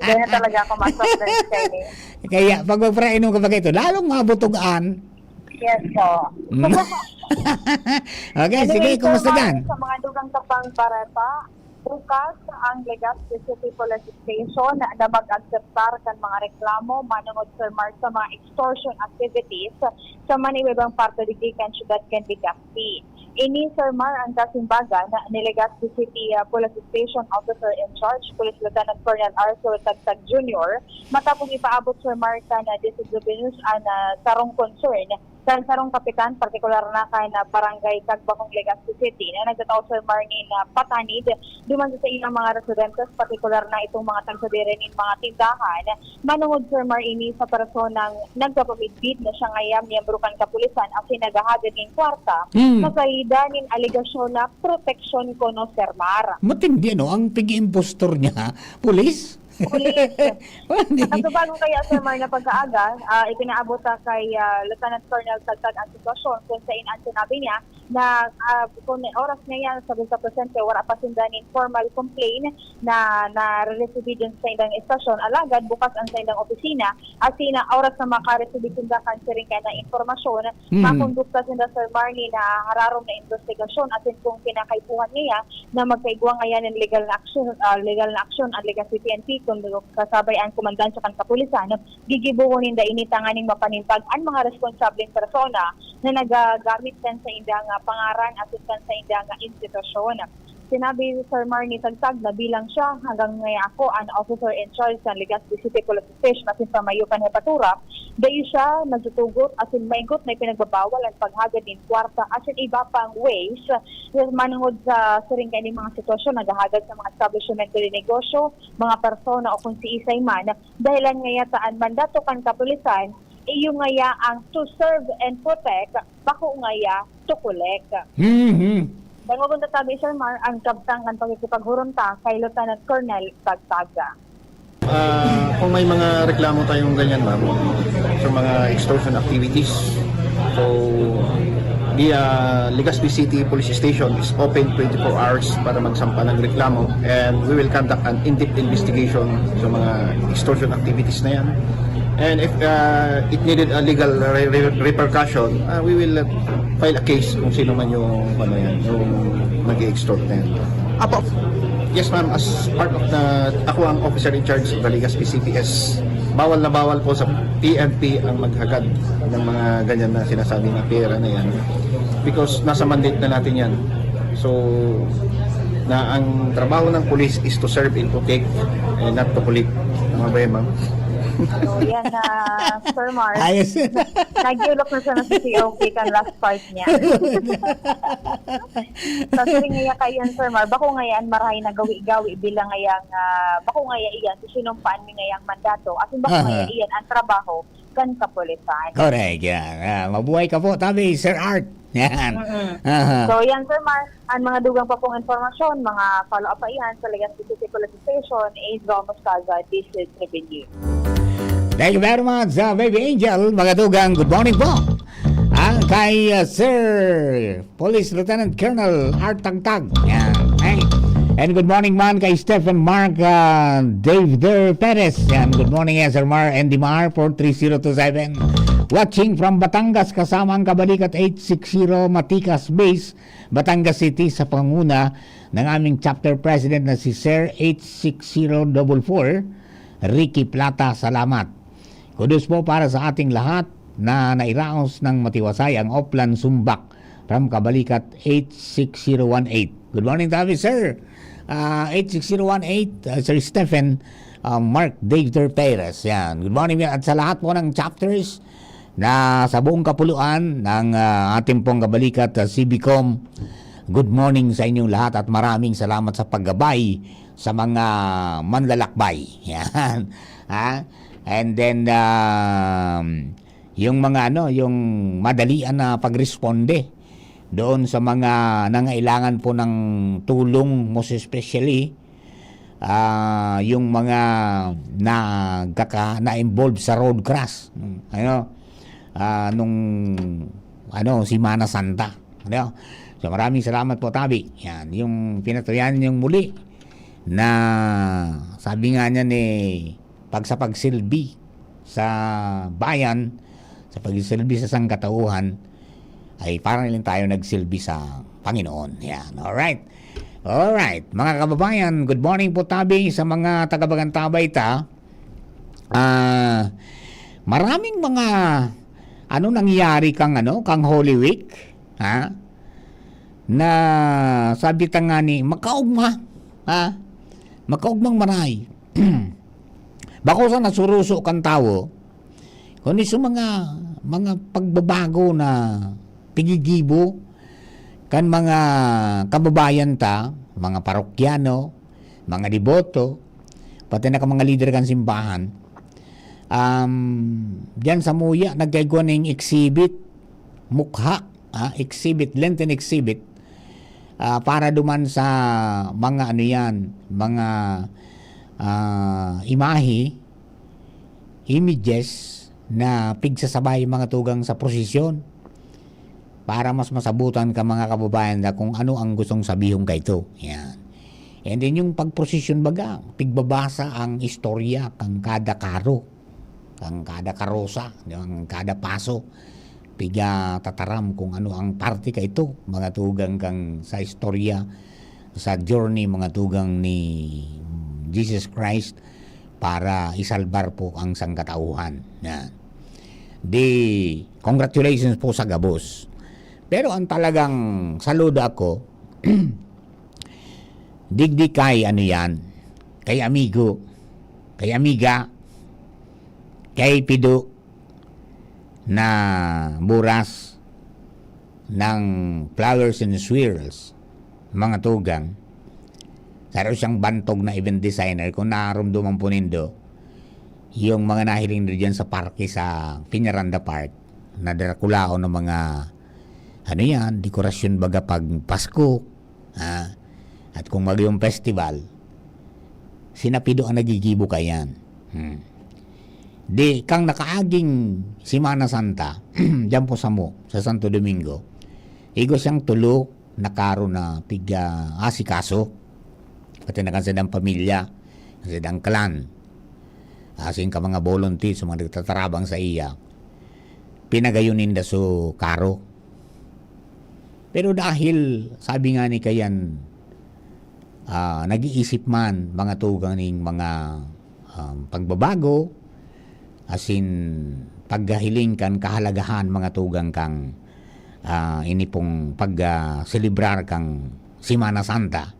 Ganyan talaga ako, mas soft drinks kayo eh. Kaya, pag magparainom ka pa ito, lalong mabutugan. Yes po. Mm. Okay, Anyway, sige, kumusta Sir Mar, dyan? sa mga dugang kapang barata, bukas ang Legazpi City Police Station na mag-akseptar kan mga reklamo manungod, Sir Mar, sa mga extortion activities sa maniwebang parte digdi kan siyudad kan Legazpi. Ini, Sir Mar, ang kasimbagan ni Legazpi City, ah, Police Station Officer in Charge, Police Lieutenant Colonel Arthur Tagtag Junior, matapos ipaabot, Sir Mar, kan, ah, District Business an, ah, sarong concern kan sarong kapitan, partikular na kan, ah, Barangay Tagbakong, Legazpi City, na nagtatao, Sir Mar, nin, ah, patanid duman sa ilang mga residentes, partikular na itong mga tagsadiri nin mga tindahan, manungod, Sir Mar, ini sa personang nagpapamidbid na siya ngaya miyembro kan kapulisan asin naghahagad nin kwarta Hmm. sa salida nin alegasyon na proteksyon kuno, Sir Mar. Matindi, ano, ang pig-iimpostor niya, pulis? Pulis. Hindi. Ang subago kaya, Sir Mar, na pagkaaga, ah, ipinaabot ta kay, ah, Lieutenant Colonel Tagtag ang sitwasyon kung saan ang sinabi niya na, ah, kung may oras ngayon, sabi sa presente, wala pa sinda nin formal complaint na nare-receive dyan sa indang estasyon. Alagad, bukas ang sa indang opisina. Asin na oras na makareceive sinda kan siring kaya na impormasyon, Hmm. makondukta sinda, Sir Marnie, na hararom na investigasyon. Asin kung kinakaipuhan niya na magkaigwa ngayan ng legal na aksyon, ah, legal na aksyon ang Legazpi P N P, kung kasabay ang komandante kan kapulisan, gigibuhon ninda ini tanganing mapanimpag an mga responsableng persona na nagagamit kan sa indang, ah, pangaran asin kan sa indang, ah, institusyon. Sinabi ni Sir Marnie Tagtag na bilang siya, hanggang ngayon ako an officer in charge sa Legazpi City Police Station asin pamayo kan hepatura, dai siya nagtutugot asin maigot na ipinagbabawal ang paghagad nin kwarta asin iba pang ways manungod sa siring kaini mga sitwasyon naghahagad sa mga establishmento de negosyo, mga persona o kung siisay man. Dahilan ngaya ta an mandato kan kapulisan, iyo ngaya ang to serve and protect, bako ngaya to collect. Mhm. Dangogon ta tabi, Sir Mar, ang kabtang kan pakikipaghuron ta kay Lieutenant Colonel Tagtag. Ah, kung may mga reklamo tayong ganyan, ma'am, sa mga extortion activities, so, the, ah, Legazpi City Police Station is open twenty-four hours para magsampa ng reklamo, and we will conduct an in-depth investigation sa mga extortion activities na yan. And if, ah, it needed a legal re-, re-, repercussion, ah, we will, uh, file a case kung sino man yung, ano yan, yung nag-extort na yan. Apo. Yes, ma'am. As part of the, ako ang officer in charge of the Legazpi C P S. Bawal na bawal po sa P N P ang maghagad ng mga ganyan na sinasabi na pera na yan. Because nasa mandate na natin yan. So, na ang trabaho ng police is to serve and protect and not to collect. Tama ba yan, ma'am? So, yan na, Sir Mark. Ayos. Nag-iulok na siya na sa C O K kan last part niya. Sa siring ngaya kaiyan, Sir Mar, bako ngaya an marahay na gawi-gawi bilang ngayang, ah, bako ngaya iyan, sisinumpaan mi ngayang mandato. Asin bako Aha. ngaya iyan ang trabaho kan kapulisan. Correct, yan. Ah, mabuhay ka po, tabi, Sir Art. Yan. Mm-mm. Aha. So, yan, Sir Mar, ang mga dugang pa pong impormasyon, mga follow-up pa iyan sa Legazpi City Police Station, Angel Moscaza, District Revenue. Thank you very much, uh, Baby Angel. Mga dugang, good morning po. Ang kay, uh, Sir Police Lieutenant Colonel Art Tagtag. Yan. Hey. And good morning man kay Stephen Mark, ah, Dave Der Perez. Yan, good morning, yes, Sir Mar, Andy Mar, four three zero two seven. Watching from Batangas, kasama ang Kabalikat eight six zero Matikas Base, Batangas City, sa panguna ng aming chapter president na si Sir eight six zero double four, Ricky Plata. Salamat. Kudos po para sa ating lahat na nairaos ng matiwasay ang Oplan Sumbak from Kabalikat eight six zero one eight. Good morning, tabi, sir. Ah, eight six zero one eight, ah, Sir Stephen, ah, Mark Dexter Perez. Yan. Good morning, at sa lahat po ng chapters na sa buong kapuluan ng, ah, ating pong Kabalikat, ah, C B com. Good morning sa inyong lahat at maraming salamat sa paggabay sa mga manlalakbay. Yan. Ha? And then, um, yung mga ano, yung madalian na pagresponde doon sa mga nangailangan po ng tulong, most especially, ah, yung mga nagkaka-, na-involve sa road crash. Hmm, ano, ah, nung, ano, Semana Santa. Ano? So, maraming salamat po, tabi. Yan, yung pinatunayan yung muli na sabi nga niya ni pag sa pagsilbi sa bayan, sa pagsilbi sa sangkatauhan, ay parang lang tayo nagsilbi sa Panginoon. Yan. Alright. Alright. Mga kababayan, good morning po, tabi, sa mga taga-Bagantabay ta. Ah, maraming mga ano nangyari kang ano, kang Holy Week, ha? Na sabi ta nga ni, makaugma, ha? Makaugmang maray. Bako sa nasuruso kan tawo, kundi sa mga, mga pagbabago na pigigibo kan mga kababayan ta, mga parokyano, mga deboto, pati na ka mga lider kan simbahan, um, diyan sa Muya, nagkaigwa ning exhibit, mukha, ah, exhibit, Lenten exhibit, ah, para duman sa mga ano yan, mga, ah, imahe, images na pigsasabay mga tugang sa prosesyon para mas masabutan ka mga kababayan na kung ano ang gustong sabihon kaito. Yan. And then yung pagprosesyon baga, pigbabasa ang istorya kang kada karo, kang kada karosa, ang kada paso. Piga tataram kung ano ang parte kaito, mga tugang kang sa istorya, sa journey, mga tugang ni Jesus Christ para isalbar po ang sangkatauhan. Yan. Di, congratulations po sa gabos. Pero ang talagang saludo ako, digdi kay ano yan, kay amigo, kay amiga, kay Pido na buras ng Flowers and Swirls, mga tugang. Saro siyang bantog na event designer. Kung narumduman po nindo, yung mga nahiling nyo dyan sa parke sa Peñaranda Park, na darakulaon ng mga, ano yan, dekorasyon baga pag Pasko, ha? At kung mag yung festival, sinapido ang nagigibo kayan. Hmm. Di, kang nakaaging Semana Santa, dyan po samo, sa Santo Domingo, igwa siyang tulo na karo na piga asikaso. Pati na kan sa dang pamilya, sa dang clan. Asin ka mga volunteers, mga nagtatarabang sa iya, pinagayon ninda so karo. Pero dahil, sabi nga ni kayan, ah, nag-iisip man, mga tugang ning mga, um, pagbabago, asin paggahiling kan kahalagahan, mga tugang kang, ah, ini pong pag, ah, selebrar kang Semana Santa.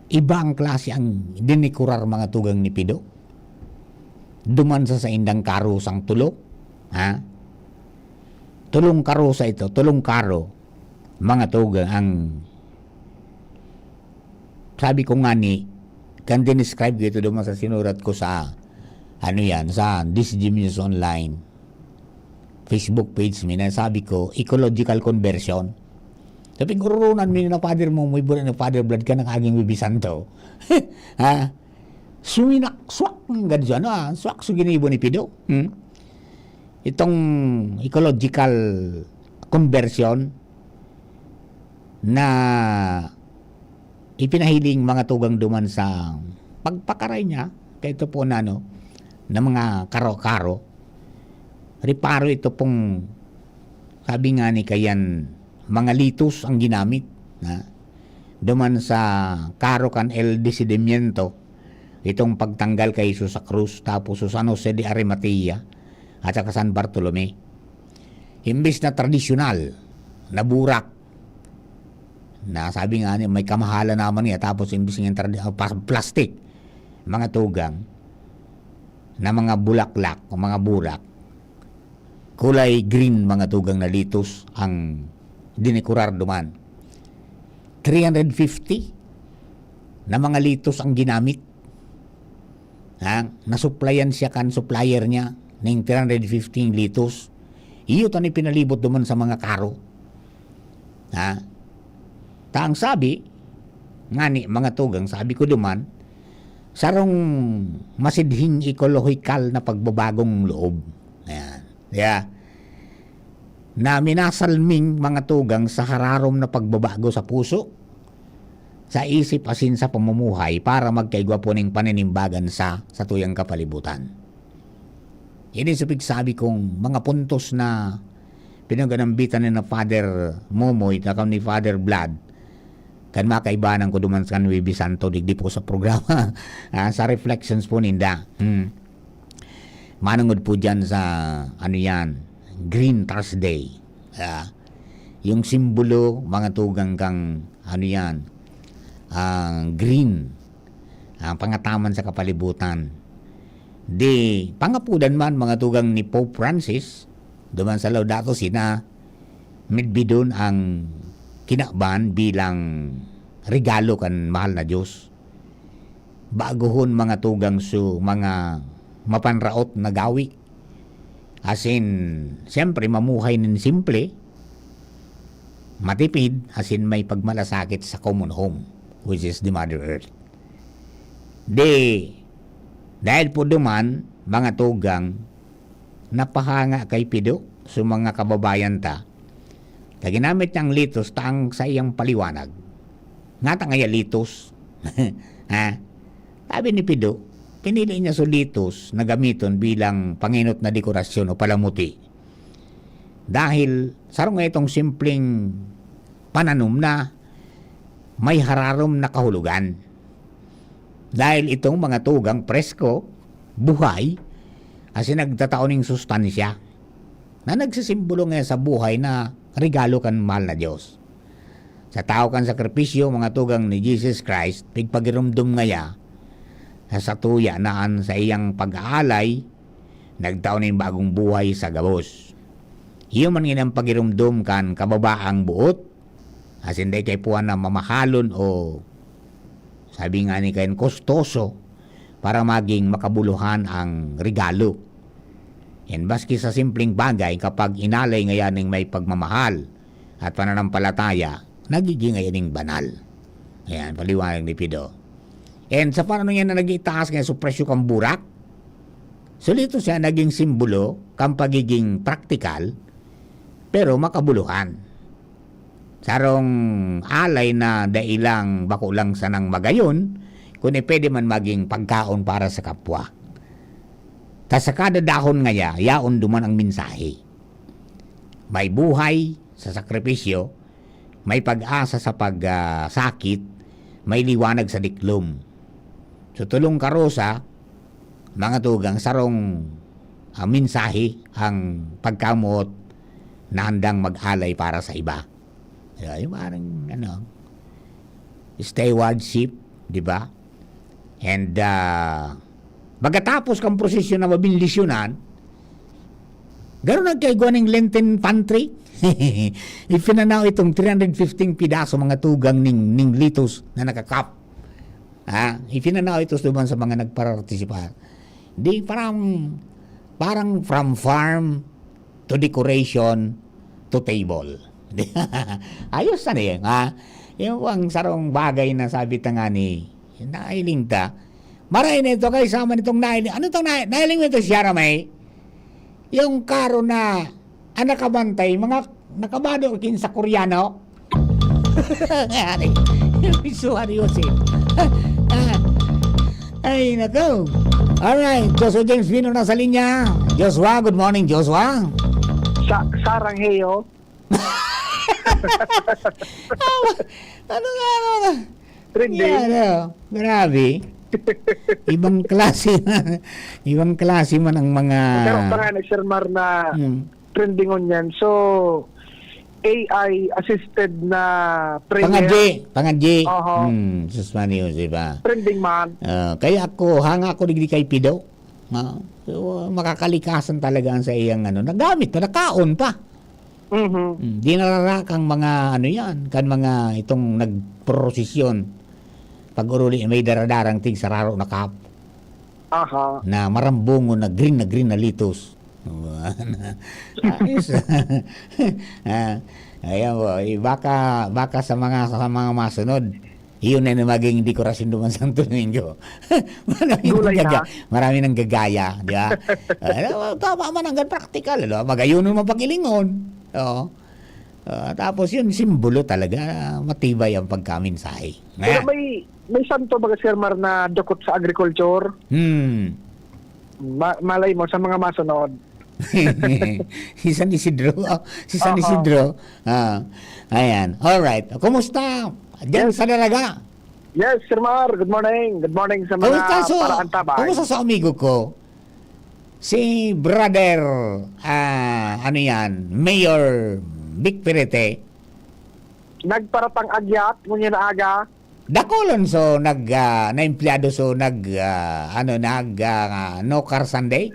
Iba ang klase ang dinikurar, mga tugang ni Pido. Duman sa saindang karusang tulo, ha? Tulong karusa ito, tulong karo, mga tugang, ang sabi ko nga ni, kan dinescribe ko ito duman sa sinurat ko sa, ano yan, sa D C G News Online Facebook page mi na sabi ko, ecological conversion. Sabi ko, "Rurunan mi na, Father mo, may bura na Father Blood ka, nakaging Bibi Santo." Ha? Suminak, swak ng ganyan, ano, ah, swak sa ginibo ni Pido. Hmm? Itong ecological conversion na ipinahiling mga tugang duman sa pagpakaray niya, kaya ito po na, ano, na mga karo-karo. Reparo ito pong, sabi nga ni kayan, mga litos ang ginamit, ha? Duman sa karo kan El Decidimiento, itong pagtanggal kay Jesus sa krus, tapos sa San Jose de Arimatea at saka San Bartolome. Imbis na tradisyonal na burak, na sabi nga ni, may kamahalan naman niya, tapos imbis nga tradi-, ah, pas-, plastic, mga tugang, na mga bulaklak o mga burak, kulay green, mga tugang, na litos ang dinekurar duman. Three hundred fifty na mga litos ang ginamit. Ha? Nasuplayan siya kan supplier niya ning three hundred fifty litos. Iyo ta ni pinalibot duman sa mga karo. Ha? Ta ang sabi, ngani, mga tugang, sabi ko duman, sarong masidhing ekolohikal na pagbabagong loob. Ayan. Yeah. Na minasalming, mga tugang, sa hararom na pagbabago sa puso, sa isip asin sa pamumuhay para magkaigwa po ning paninimbagan sa satuyang kapalibutan. Ini sa pigsabi kong mga puntos na pinaganambitan ni na Father Momoy, takam ni Father Blood, kan makaibanan ko duman sa Nuebe Santo, digdi po sa programa, ah, sa reflections po ninda. Hmm. Manungod po dyan sa, ano yan, Green Thursday. Ah, yung simbolo, mga tugang, kang, ano yan, ah, green, ang pangataman sa kapalibutan. Di, pangapudan man, mga tugang, ni Pope Francis, duman sa Laudato Si na, midbidon ang kinaban bilang regalo kan mahal na Diyos. Bagohon, mga tugang, su mga mapanraot na gawi. Asin, siyempre, mamuhay nin simple, matipid, asin may pagmalasakit sa common home, which is the Mother Earth. Di, dahil po duman, mga tugang, napahanga kay Pido sa mga kababayan ta, ta ginamit niya ang litos ta ang saiyang paliwanag. Nga ta ngaya litos? Ha? Sabi ni Pido, pinili niya so litos na gamiton bilang pangenot na dekorasyon o palamuti. Dahil sarong itong simpleng pananom na may hararom na kahulogan. Dahil itong mga tugang presko, buhay, asin nagtatao ning sustansya na nagsisimbolo ngayon sa buhay na regalo kan mahal na Diyos. Sa tao kan sakripisyo, mga tugang ni Jesus Christ, pigpagirumdom ngaya sa satuya na an saiyang pag-aalay nagtao nin bagong buhay sa gabos. Iyo man ngani an pagirumdom kan kababaang boot, asin dai kaipuhan na mamahalon o, sabi nga ni Cain, kostoso para maging makabuluhan ang regalo. Yan, maski sa simpleng bagay, kapag inalay ngaya ning may pagmamahal at pananampalataya, nagiging ngaya ning banal. Ayan, paliwanag ni Pido. And sa panahon niya na naging taas nga so presyo kan burak, so litos siya naging simbolo kan pagiging praktikal, pero makabuluhan. Sarong alay na dai lang, bako lang sanang magayon, kundi pwede man maging pagkaon para sa kapwa. Ta sa kada dahon ngaya, yaon duman ang mensahe. May buhay sa sakripisyo, may pag-asa sa pag, ah, sakit, may liwanag sa diklom. So, tolong karosa, mga tugang, sarong, ah, mensahe ang pagkamoot na handang mag-alay para sa iba. Yeah, yung parang, ano, stewardship, di ba? And, ah, pagkatapos kang prosesyon na mabendisyonan, garo nagkaigwa ning Lenten pantry. Ipinanao itong three hundred fifty pidaso, mga tugang, ning, ning litos na nakakap. Ha? Ipinanao ito duman sa mga nagparartisipa. Di, parang, parang from farm to decoration to table. Ayos na rin, ha? Yung ang sarong bagay na sabi ta nga ni, nahiling ta. Maray na ito kay sama nitong nahiling. Ano itong nahiling? Nahiling mo ito, Sierra May? Yung karo na ang nakabantay, mga nakabado kin sa Koreano. Yari. Miss Juan Jose. Ah, ay, nako. Alright, Joshua James Vino nasa linya. Joshua, good morning, Joshua. Sa, sarang heyo. Ano nga, ano nga? Trending. Yan, oh. Grabe. Ibang klase na. Ibang klase man ang mga Pero pa nga, Sir Mar, na Hmm. trending on yan. So, A I assisted na prayer. Pangadji, pangadji. Oho. Hmm, sus, Manny Jose ba? Trending man. Ah, kaya ako, hanga ako digdi kay Pido. Ah, so, makakalikasan talaga ang sa iyang ano. Nagamit pa, nakaon pa. Mhm. Hmm, dinarara kang mga ano yan, kan mga itong nagprosesyon. Pag uruli, may daradarang tig sararo na kap. Aha. Na marambungon na green na green na litos. Ayos. Ah, ayan po. Eh, baka, baka sa mga, sa mga masunod, iyon na na maging dekorasyon duman sa Santo Domingo. Marami nang Gulay na. gaga-, marami nang gagaya, di ba? Ah, tama man, hanggang practical, ano? Magayon naman pag-ilingon. Oo. Ah, tapos yun, simbolo talaga, matibay ang pagkamensahe. Pero Nga. may, may santo baga, Sir Mar, na dukot sa agriculture. Hmm. Ma-, malay mo, sa mga masunod. Si San Isidro. Oh, si San Oo. Isidro. Ah, ayan. Alright. Kumusta? Diyan Yes. sa Daraga? Yes, Sir Mar. Good morning. Good morning sa mga Kumusta so, paraantabay. kumusta sa amigo ko? Si brother, ah, ano yan? Mayor Vic Perete. Nagparatang agyat, ngunyan na aga. Dakulon so nag, ah, na empleyado so nag, ah, ano, nag, ah, no car Sunday?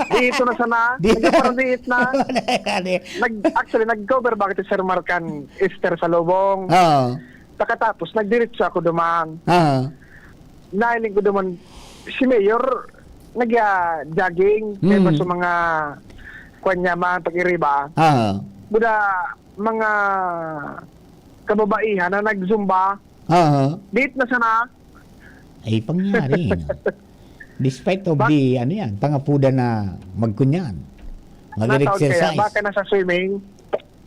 Dito na sana. Di- Nagkaparadiit na. Wala ka di. Nag, actually, nag-cover bakit si Sir Mark kan Easter sa Lubong. Oo. Pagkatapos, nagdiretso ako duman. Oo. Nailing ko duman, si Mayor, nag-jogging. May Mm. baso mga, kwan niya man, pag-iriba. Oo. Buda, mga kababaihan na nag-zumba. Oo. Date na sana. Ay, pangyari, no? Despite of Bak- the, ano yan, pangapuda na magkunyan. Nataon kaya, Mag-exercise. baka nasa swimming.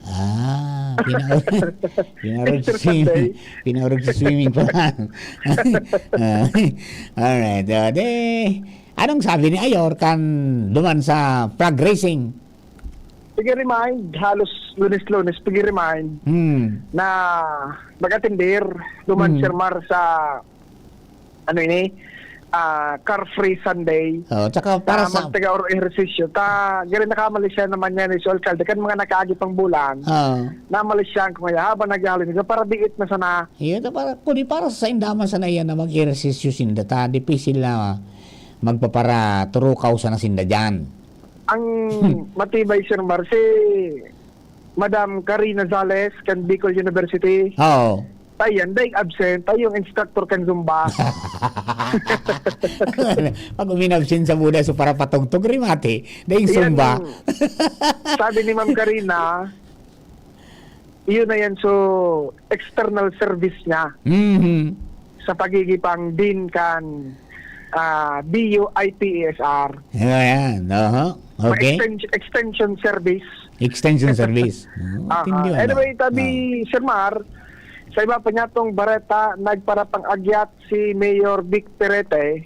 Ah, pinaor-, pinaor Easter swim-, Sunday. pinaor sa swimming pa lang. Ah, alright. Ah, de, anong sabi ni Ayor kan duman sa flag raising? Pigi-remind, halos Lunes-Lunes, pigi-remind Hmm. na mag-atender, duman Hmm. Sir Mar sa, ano ini, ah, car-free Sunday. Oh, tsaka para Na sa magtaga or ehersisyo. Ta, gari nakamali siya naman yan, eh, si alkalde. Kan mga nakaagi pang bulan, Oh. namali siya ang kumaya, habang naghahalo nito, para diit na sana. Iyo, ta, para, kundi para sa indaman sana yan na mag-ehersisyo sinda. Ta, dipisil na magpaparaturukaw sana sinda dyan. Ang matibay, Sir Mar, si Madam Karina Zales kan Bicol University. Oo. Tayan, daig absent, tayo yung instructor kan Zumba. Pag uminabsent sa buda, so para patugtog, rimate, daig Yan, Zumba. sabi ni Ma'am Karina, yun na yan, so, external service niya Mhm. sa pagiging pang dean kan, ah, B U I P E S R. Ayan, oho. Okay. Extension, extension service. Extension service. Oh, Aha. tindi, ano? Anyway, tabi, Ah. Sir Mar, sa iba pa niya tong bareta, nagparapang-agyat si Mayor Vic Perete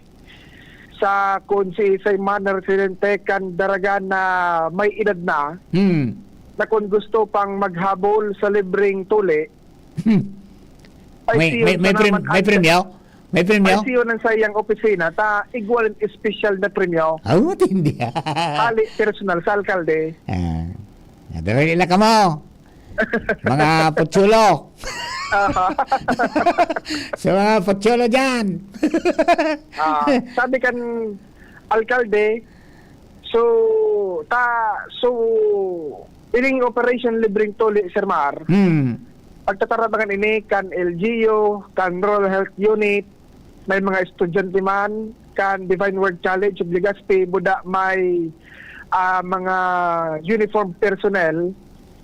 sa kung si isa'y mga residente kan Daraga na may edad na, Hmm. na kung gusto pang maghabol sa libreng tuli, Hmm. May, Ay, siyo may, may na prem-, naman, may alkalde. premyo? May premyo? Ay, siyo ng sayang opisina, ta igwal ang espesyal na premyo. Ah, matindi. Hali, personal sa alkalde. Ah. Nadali na kamo. Mga putsulo. Aha. Sa mga putsulo dyan. Ah, sabi kan alkalde, so, ta, so, ining Operation Libreng Tuli, Sir Mar, Hmm. pagtatarabangan ini kan L G U, kan Rural Health Unit, may mga estudyante man, kan Divine Word College of Legazpi, buda may, ah, mga uniform personnel,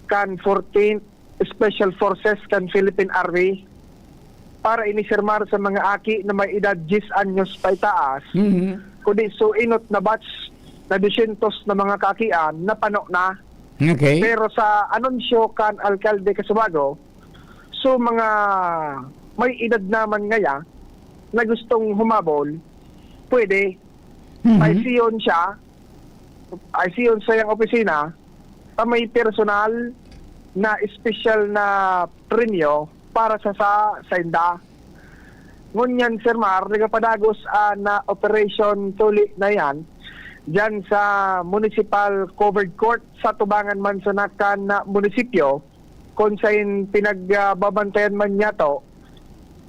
kan fourteenth Special Forces, kan Philippine Army. Para ini, Sir Mar, sa mga aki na may edad diyes anyos paitaas, Mhm. kundi so inot na batch na dosyentos na mga kaakian, napano na. Okay. Pero sa anunsyo kan alkalde Casubago, So, mga may edad naman ngaya na gustong humabol, pwede. Mhm. Ay siyon siya, ay siyon sa iyang opisina, ta may personal na espesyal na premyo para sa, sa sainda. Ngunyan, Sir Mar, nagapadagos an, ah, operation tuli na yan dyan sa Municipal Covered Court sa tubangan man sa nakan na munisipyo, kung sain pinagbabantayan man niya to.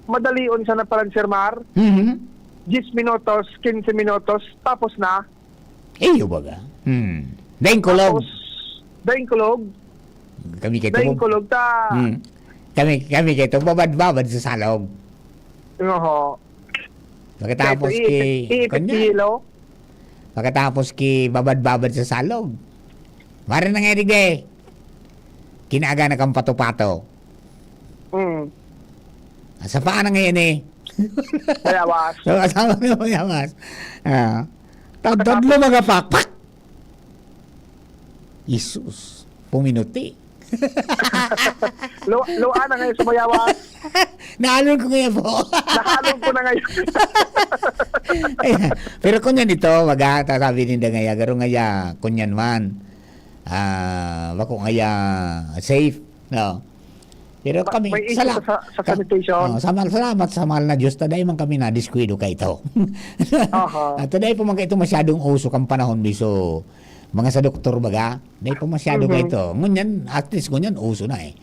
Madalion sana palan, Sir Mar. Mhm. Diyes minutos, kinse minutos, tapos na. Iyo baga. Hmm. Daing kulog. Tapos, daing kulog. Kami kay Daing tubog. kulog ta. Hmm. Kami, kami kay tubog, babad-babad sa salog. Oho. Pagkatapos Kaya ito, ki, iipit, iipit kanya. Kilo. Pagkatapos ki babad-babad sa salog. Mara na nga, Rigde. Kinaga na kang pato-pato. Mm. Sa paa na ngayon eh. Mayawas. So, asawa na mayawas. Ah. Tad-, Pagkatapos tadlo mga pakpak. Isus. Puminuti. Lo-, loa na ngayon sa mayawas. Naalon ko ngayon po. Naalon ko na ngayon. Ayan. Pero kunyan ito, maga, ta-, sabi ninda ngaya, garo ngaya, kunyan man. Ah, bako ngaya safe, no? Pero Ma-, kami, may issue sala-, sa, sa, sa ka-, sanitation. Oh, sama-, salamat sa mahal na Diyos, ta dai man kami nadiskuido kaito. Aha. At dai pa man kaito masyadong uso kan panahon, biso, mga sa doktor, baga, dai pa masyado Mhm. kaito. Ngunyan, at least, ngunyan, uso na eh.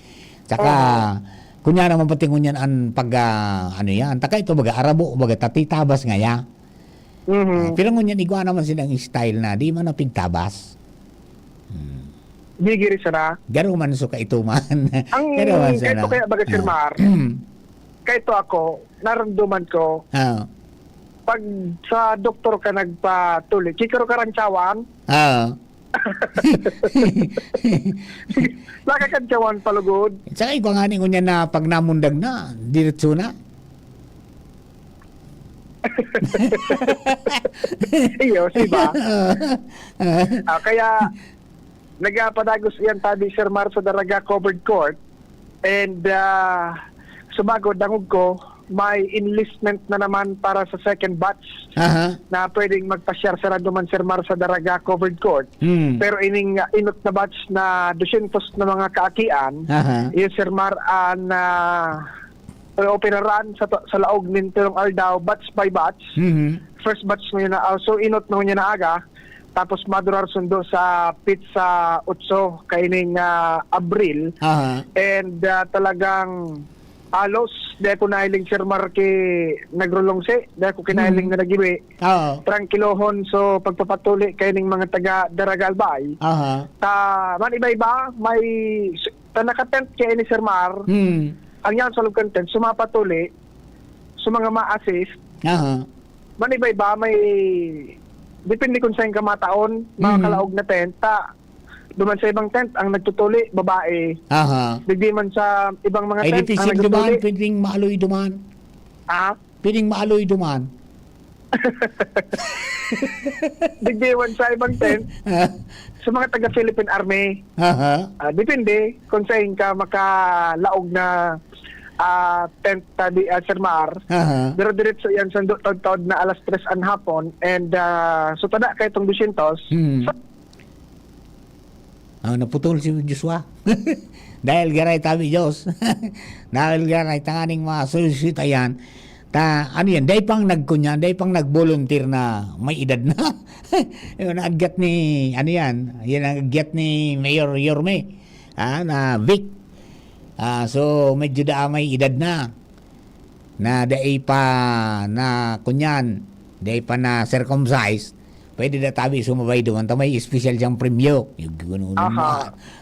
Tsaka, Aha. kunya naman pati ngunyan an pag, ah, ano yan, taka ito, baga, arabo, baga, tatitabas ngaya. Mhm. Ah, pero ngunyan, igwa naman silang style na, di man napigtabas. Hmm. Gigiri sana. Garo man so kaituman. Ang Garo man kaito sana. Kaya baga, Sir Ah. Mar, kaito ako, naramdaman ko, Ah. pag sa doktor ka nagpatuli, kikaro ka rang tsawan. Ah. Nakakantsawan palugod. Saka igwa nga ni ngunyan na pag namundag na, diretso na. Iyo, di ba? Ah, kaya nagapadagos iyan tabi, Sir Mar, sa Daraga Covered Court. And, ah, subago, dangog ko, may enlistment na naman para sa second batch Aha. na pwedeng magpasyar sa Raduman, Sir Mar, sa Daraga Covered Court. Hmm. Pero ining, ah, inot na batch na dosyentos na mga kaakian, Aha. iyo, Sir Mar, an, ah, operaran sa, sa laog nin tulong aldaw, batch by batch. Mhm. First batch ngayon na, ah, so inot na ngayon na aga, tapos madurar sundo sa pitsa otso kaining, ah, Abril. Aha. And, ah, talagang halos, di ako nahiling, Sir Marky, nagrulungsi, di ako kinahiling Mhm. na nagiwi. Oo. Trangkilohon, so pagpapatuli kaining mga taga Daraga Albay. Aha. Ta, man iba-iba, may s-, ta naka-tent kaya ni Sir Mar. Hmm. Ang yan sa loob kan tent, sumapatuli, sa mga ma-assist. Aha. Man iba-iba, may depende kung saan ka mataon, mga Mhm. kalaog na tent. Ta, duman sa ibang tent, ang nagtutuli, babae. Aha. Digdi man sa ibang mga Ay, tent, di ang pisil duman, nagtutuli. Pwedeng maaloy duman. Ha? Pwedeng maaloy duman. Digdi man sa ibang tent, Ah. sa mga taga Philippine Army. Aha. Ah, depende kung saan ka makalaog na, ah, tent, tabi, ah, Sir Mar. Aha. Pero diretso yan, sundo taod-taod na alas tres an hapon. And, ah, so, tada kayo itong dosyentos. Hmm. Sa Ah, naputol si Joshua. Dahil garay tabi Diyos. Dahil garay tanganing mga suyusita yan. Ta, ano yan? Dai pang nagkunyan, dai pang nag-volunteer na may edad na. Yun, ang agyat ni, ano yan? Yan ang agyat ni Mayor Yorme. Ah, na Vic. Ah, so, medyo daa may edad na. Na dai pa na, kunyan, dai pa na circumcised, pwede na tabi sumabay duman ta may espesyal diyang premyo. Yung ganun Aha. na.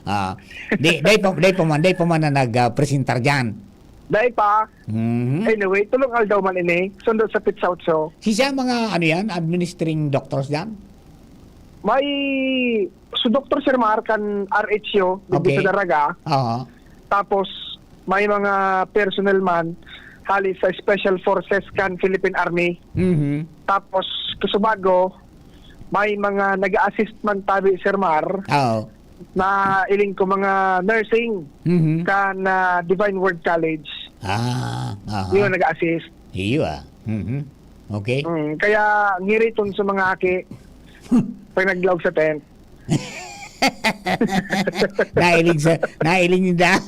Ah, di, dai pa, dai pa man, dai pa man na nag, ah, presentar diyan. Dai pa. Mhm. Anyway, tulong aldaw man ini. Sundo sa Pit South Show. Si siya mga, ano yan, administering doctors diyan? May, so Doktor Sir Mar kan R H U, digdi Okay. sa Daraga. Oo. Tapos, may mga personnel man, hali sa Special Forces kan Philippine Army. Mhm. Tapos, kasubago, may mga nag-a-assist man tabi, Sir Mar. Oo. Nailing ko mga nursing Mhm. kan, ah, Divine Word College. Ah, aha. Yun, nag-assist. Iyo, ah. Mhm. Okay. Mm, kaya ngiriton sa mga aki pag naglaog sa tent. Nailing sa, nailing ninda.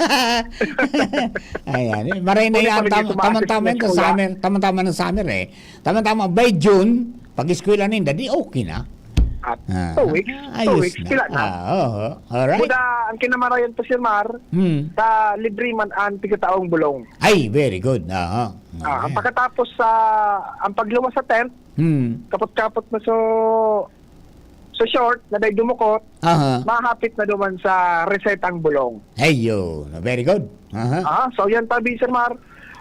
Ayan, eh, maray na Uli yan. pa lagi Tama, sumaasik tama-tama na yan sa sa kuya. summer. Tama-tama na summer, eh. Tama-tama, by June, pag-eskwela ninda, di okay na. At Ah, two weeks, two ayos weeks, na. sila na. Ah, oo. Alright. Buda, ang kinamarayan pa, Sir Mar, Hmm. sa libre man ang pigkataong bulong. Ay, very good. Aha. Ah, Okay. pagkatapos sa, ang pagluwas sa tent, Hmm. kapot-kapot na so, so short, na dahil dumukot, Aha. mahapit na duman sa resetang bulong. Ayun. Very good. Aha. Ah, so yan tabi, Sir Mar,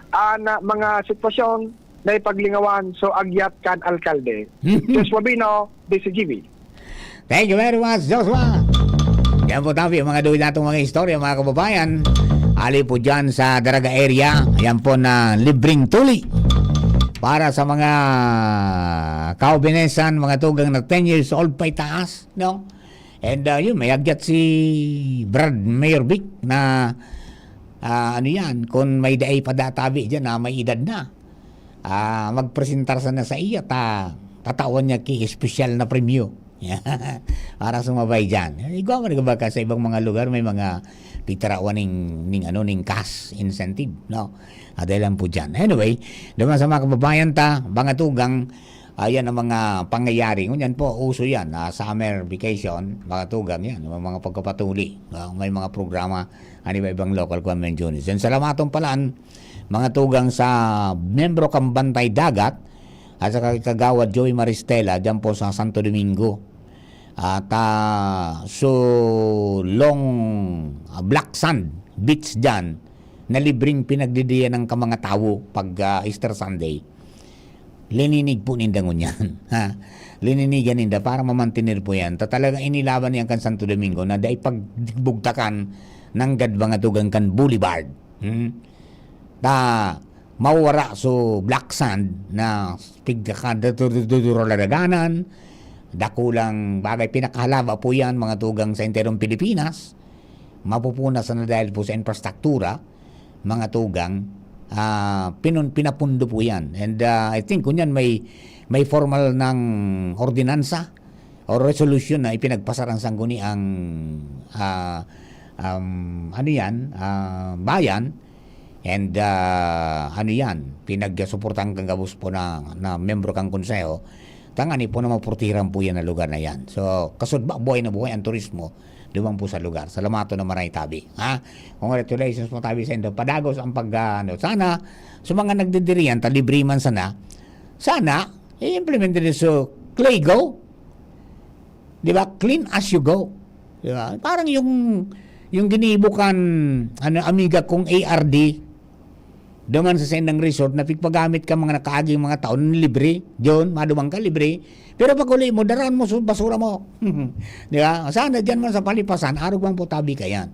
ah, na mga sitwasyon na ipaglingawan, so agyat kan alkalde. Joshua Bino, D C G B. Thank you very much, Joshua. Yan po, tabi, ang mga duwi natong mga istorya, mga kababayan. Ali po dyan sa Daraga area, yan po na libreng tuli para sa mga kaubinesan, mga tugang na ten years old pa itaas, no? And, ah, yun, may agyat si Brad Mayor Vic na, ah, ano yan, kung may daay pa databi dyan na may edad na, ah, magpresentar sana sa iya, ta-, tatawan niya ki espesyal na premyo. Para sumabay dyan. Eh, igwa man ka ba ka sa ibang mga lugar, may mga pitarawan ning, ning, ano, ning cash incentive, no? Ah, dahil lang po dyan. Anyway, naman sa mga kababayan ta, mga tugang, ayan ang mga pangyayari. Ngunyan po, uso yan, ah, summer vacation, mga tugang yan, may mga pagpapatuli, ah, may mga programa, ano ba ibang local government units. And salamaton palan, mga tugang sa miyembro kan Bantay Dagat, at saka kay Kagawad Joey Maristela, dyan po sa Santo Domingo. At, ah, so long, ah, black sand beach dyan na libreng pinagdidiyanan kan mga tawo pag, ah, Easter Sunday. Lininig po ninda ngunyan, ha? Lininigan ninda para mamantener po yan. Ta talagang inilaban niyan kan Santo Domingo na dai pagbugtakan nanggad mga tugang kan Boulevard. Hmm? Ta mawara so black sand na pigkakadadururururalaganan, dakulang bagay, pinakahalaba po yan, mga tugang sa enterong Pilipinas. Mapupunas na dahil po sa infrastruktura, mga tugang, ah, pinun-, pinapundo po yan. And, ah, I think, kunyan may, may formal ng ordinansa o resolution na ipinagpasa ng sangguniang, ah, um, ano yan, ah, bayan. And, ah, ano yan, pinagsuportahan kan gabos po na, na membro kan konseho. Tangani po na mapurtiran po yan na lugar na yan. So, kasudba, buhay na buhay ang turismo. Duman po sa lugar. Salamaton na maray tabi. Ha? Congratulations po tabi sa indo. Padagos ang pag, ah, ano. Sana, sa mga nagdidiriyan, ta libre man sana, sana, i-implement din sa Clego. Di ba? Clean as you go. Di ba? Parang yung, yung ginibo kan, ano, amiga kong A R D, duman sa saindang resort na pigpagamit ka mga nakaaging mga taon, libre, John, maduman ka, libre. Pero pag uli mo, daraon mo sa basura mo. Di ba? Sana dyan man sa palipasan, arog man po tabi ka yan.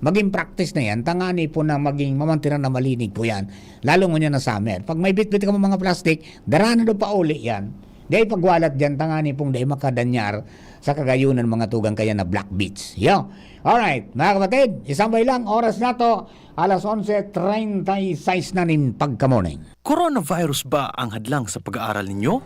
Maging practice na yan, tangani po na maging mamantiran na malinig po yan. Lalo ngunyan na summer. Pag may bitbit ka mga plastic, dara na daw pa uli yan. Di ay pagwalat dyan, tangani pong di ay makadanyar sa kagayunan mga tugang kaya na black beach. Yo! Alright, mga kapatid, isambay lang, oras na to, alas onse treinta y seis na nin pagkamorning. Coronavirus ba ang hadlang sa pag-aaral ninyo?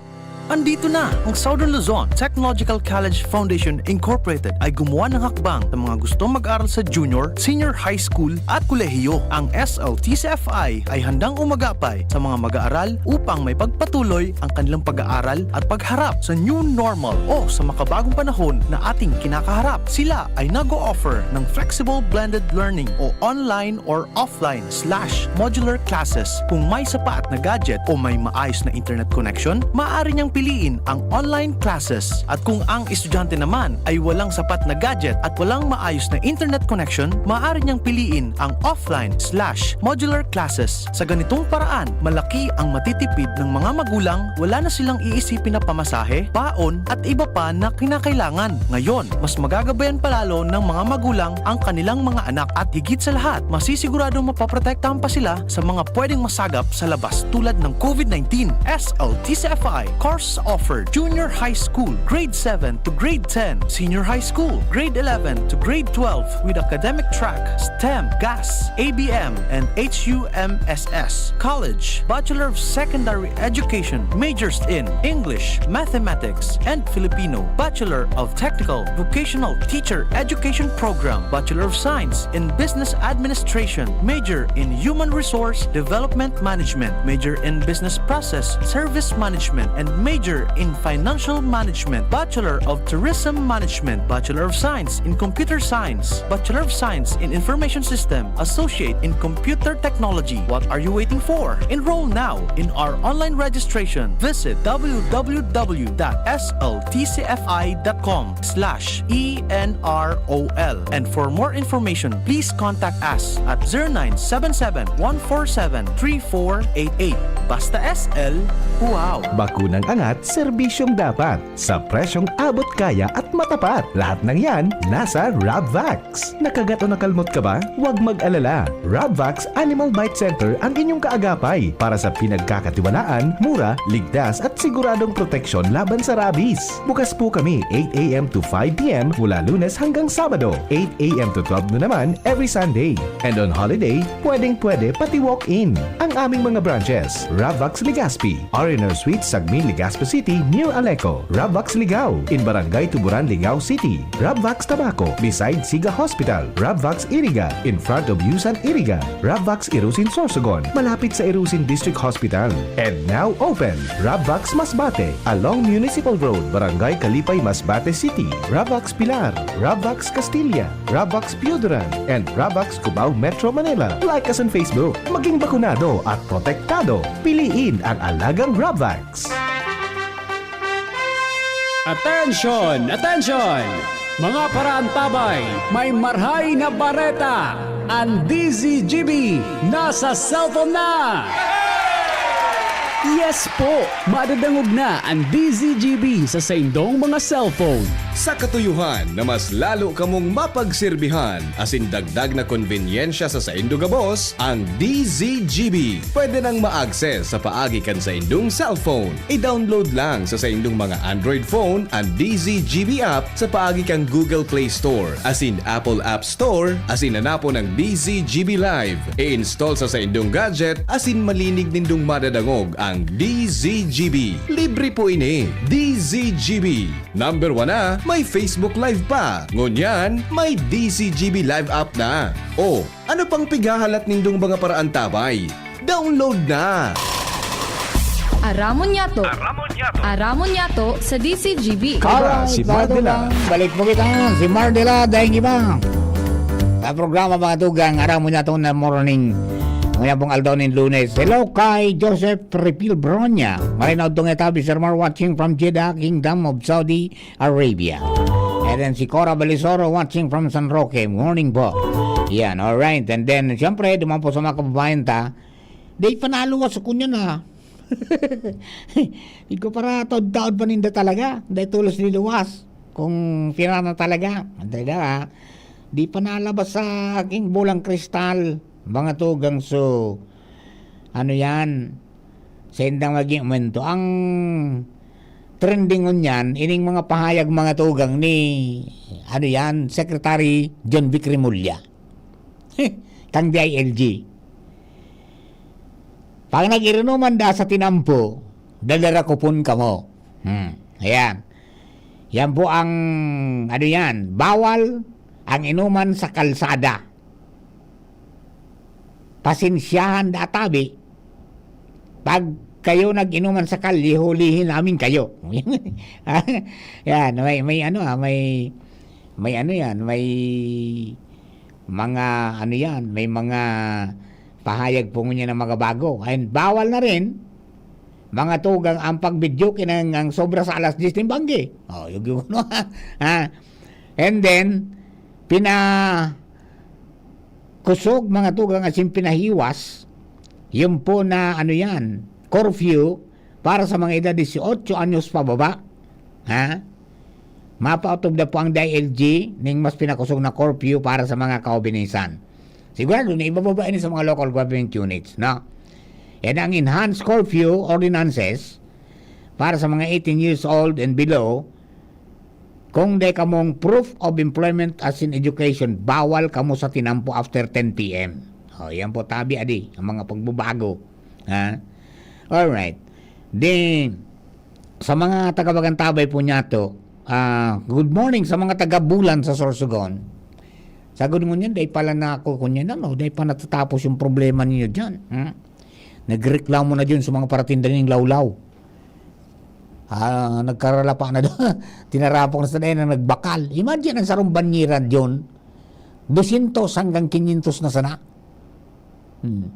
Andito na! Ang Southern Luzon Technological College Foundation Incorporated ay gumawa ng hakbang sa mga gustong mag-aral sa junior, senior high school at kolehiyo. Ang S L T C F I ay handang umagapay sa mga mag-aaral upang may pagpatuloy ang kanilang pag-aaral at pagharap sa new normal o sa makabagong panahon na ating kinakaharap. Sila ay nag-o-offer ng flexible blended learning o online or offline slash modular classes. Kung may sapat na gadget o may maayos na internet connection, maaari niyang piliin ang online classes. At kung ang estudyante naman ay walang sapat na gadget at walang maayos na internet connection, maaari niyang piliin ang offline slash modular classes. Sa ganitong paraan, malaki ang matitipid ng mga magulang, wala na silang iisipin na pamasahe, baon, at iba pa na kinakailangan. Ngayon, mas magagabayan palalo ng mga magulang ang kanilang mga anak at higit sa lahat, masisiguradong mapoprotektahan pa sila sa mga pwedeng masagap sa labas tulad ng COVID nineteen. S L T C F I, Core Courses offered: junior high school, grade seven to grade ten, senior high school, grade eleven to grade twelve, with academic track, STEM, GAS, A B M, and H U M S S. College: Bachelor of Secondary Education, majors in English, Mathematics, and Filipino, Bachelor of Technical Vocational Teacher Education Program, Bachelor of Science in Business Administration, major in Human Resource Development Management, major in Business Process Service Management, and major in Financial Management, Bachelor of Tourism Management, Bachelor of Science in Computer Science, Bachelor of Science in Information System, Associate in Computer Technology. What are you waiting for? Enroll now in our online registration. Visit w w w dot s l t c f i dot com slash e n r o l. And for more information, please contact us at zero nine seven seven, one four seven, three four eight eight. Basta S L, wow! Bakunang angat, serbisyong dapat. Sa presyong abot kaya at matapat. Lahat ng yan, nasa Rabvax. Nakagat o nakalmot ka ba? Huwag mag-alala. Rabvax Animal Bite Center ang inyong kaagapay para sa pinagkakatiwalaan, mura, ligtas at siguradong proteksyon laban sa rabies. Bukas po kami eight a m to five p m mula Lunes hanggang Sabado, eight a m to twelve noon naman every Sunday. And on holiday, pwedeng-pwede pati walk-in. Ang aming mga branches: Rabvax Legazpi, R and R Suite, Sagmin, Legazpi City, near Aleco; Rabvax Ligao, in Barangay Tuburan, Ligao City; Rabvax Tabaco, beside Siga Hospital; Rabvax Iriga, in front of Yusan Iriga; Rabvax Irusin, Sorsogon, malapit sa Irusin District Hospital. And now open, Rabvax Masbate, along Municipal Road, Barangay Kalipay, Masbate City; Rabvax Pilar, Rabvax Castilla, Rabvax Pioduran, and Rabvax Cubao, Metro Manila. Like us on Facebook. Maging bakunado at protektado. Piliin ang alagang Rabvax. Attention! Attention! Mga paraantabay, may marhay na bareta! An D Z G B nasa cellphone na! Yes po! Madadangog na an D Z G B sa saindong mga cellphone. Sa katuyohan na mas lalo kamong mapagserbihan asin dagdag na konbenyensya sa saindo gabos, ang D Z G B pwede nang ma-access sa paagi kan saindong cellphone. I-download lang sa saindong mga Android phone an D Z G B app sa paagi kan Google Play Store asin Apple App Store, asin hanapon ang D Z G B Live. I-install sa saindong gadget asin malinig nindong madadangog ang D Z G B. Libre po ini. D Z G B. Number one na, may Facebook Live pa. Ngunyan, may D Z G B Live app na. O, ano pang pighahalat nindong mga paraantabay? Download na! Aramon niyato. Aramon niyato. Aramon niyato sa D Z G B. Alright, si Mardela. Balik po kita. Si Mardela, daing iba. Sa programa, mga tugang, Aramon niyato na morning. Ngayon pong aldaw nin Lunes. Hello kay Joseph Repeal Bronya. Marinaw tong etabi, Sir Mar, watching from Jeddah, Kingdom of Saudi Arabia. And then si Cora Balisoro watching from San Roque. Morning po. Yan, alright. And then, siyempre, duman po sa mga kababayan ta, di panaluwas sa kunyan, ha. Di ko para taod-taod pa ninda talaga. Dahil tulos niluwas. Kung pinana talaga. Talaga, ha. Di pa nalabas sa aking bolang kristal, mga tugang. So, ano yan? Sa indang maging momento. Ang trending ngunyan, ining mga pahayag, mga tugang, ni, ano yan, Secretary John Vic Remulla. Kang D I L G. Pag nag-irinuman da sa tinampo, dadarakupon kamo. Hmm. Ayan. Yan po ang, ano yan, bawal ang inuman sa kalsada. Pasensyahan da tabi. Pag kayo nag-inuman sa kalye, hulihin namin kayo. Yan, may, may ano, ah, may, may ano yan, may mga, ano yan, may mga pahayag po ngunyan na mga bago. And bawal na rin, mga tugang, ang pag-videoke ng, ang sobra sa alas diyes ng banggi. Oh, yung, yung, ha? And then, pina-, kusog, mga tugang, asin pinahiwas, yun po na, ano yan, curfew para sa mga edad dieciocho anyos pababa. Ha? Mapaotob na po ang D I L G ning mas pinakusog na curfew para sa mga kaubinisan. Sigurado na ibababa ini sa mga local government units, no? Yan ang enhanced curfew ordinances para sa mga eighteen years old and below, kung dai kamong proof of employment as in education, bawal kamo sa tinampo after ten P M. O, yan po, tabi adi, ang mga pagbabago. Ha? Alright. Then, sa mga taga-Bagantabay po niyato, ah, good morning sa mga taga-Bulan sa Sorsogon. Sagod ngunyan, dai pala na ako, kunyan, ano, dai pa natatapos yung problema ninyo dyan. Hmm? Nagreklamo na dyan sa mga paratinda ning lawlaw. Ah, nagkaralapa na doon. Tinarapok na sa dahil na nagbakal. Imagine ang sarong banyiran dyan. Dosyentos hanggang kinyentos na sana. Hmm.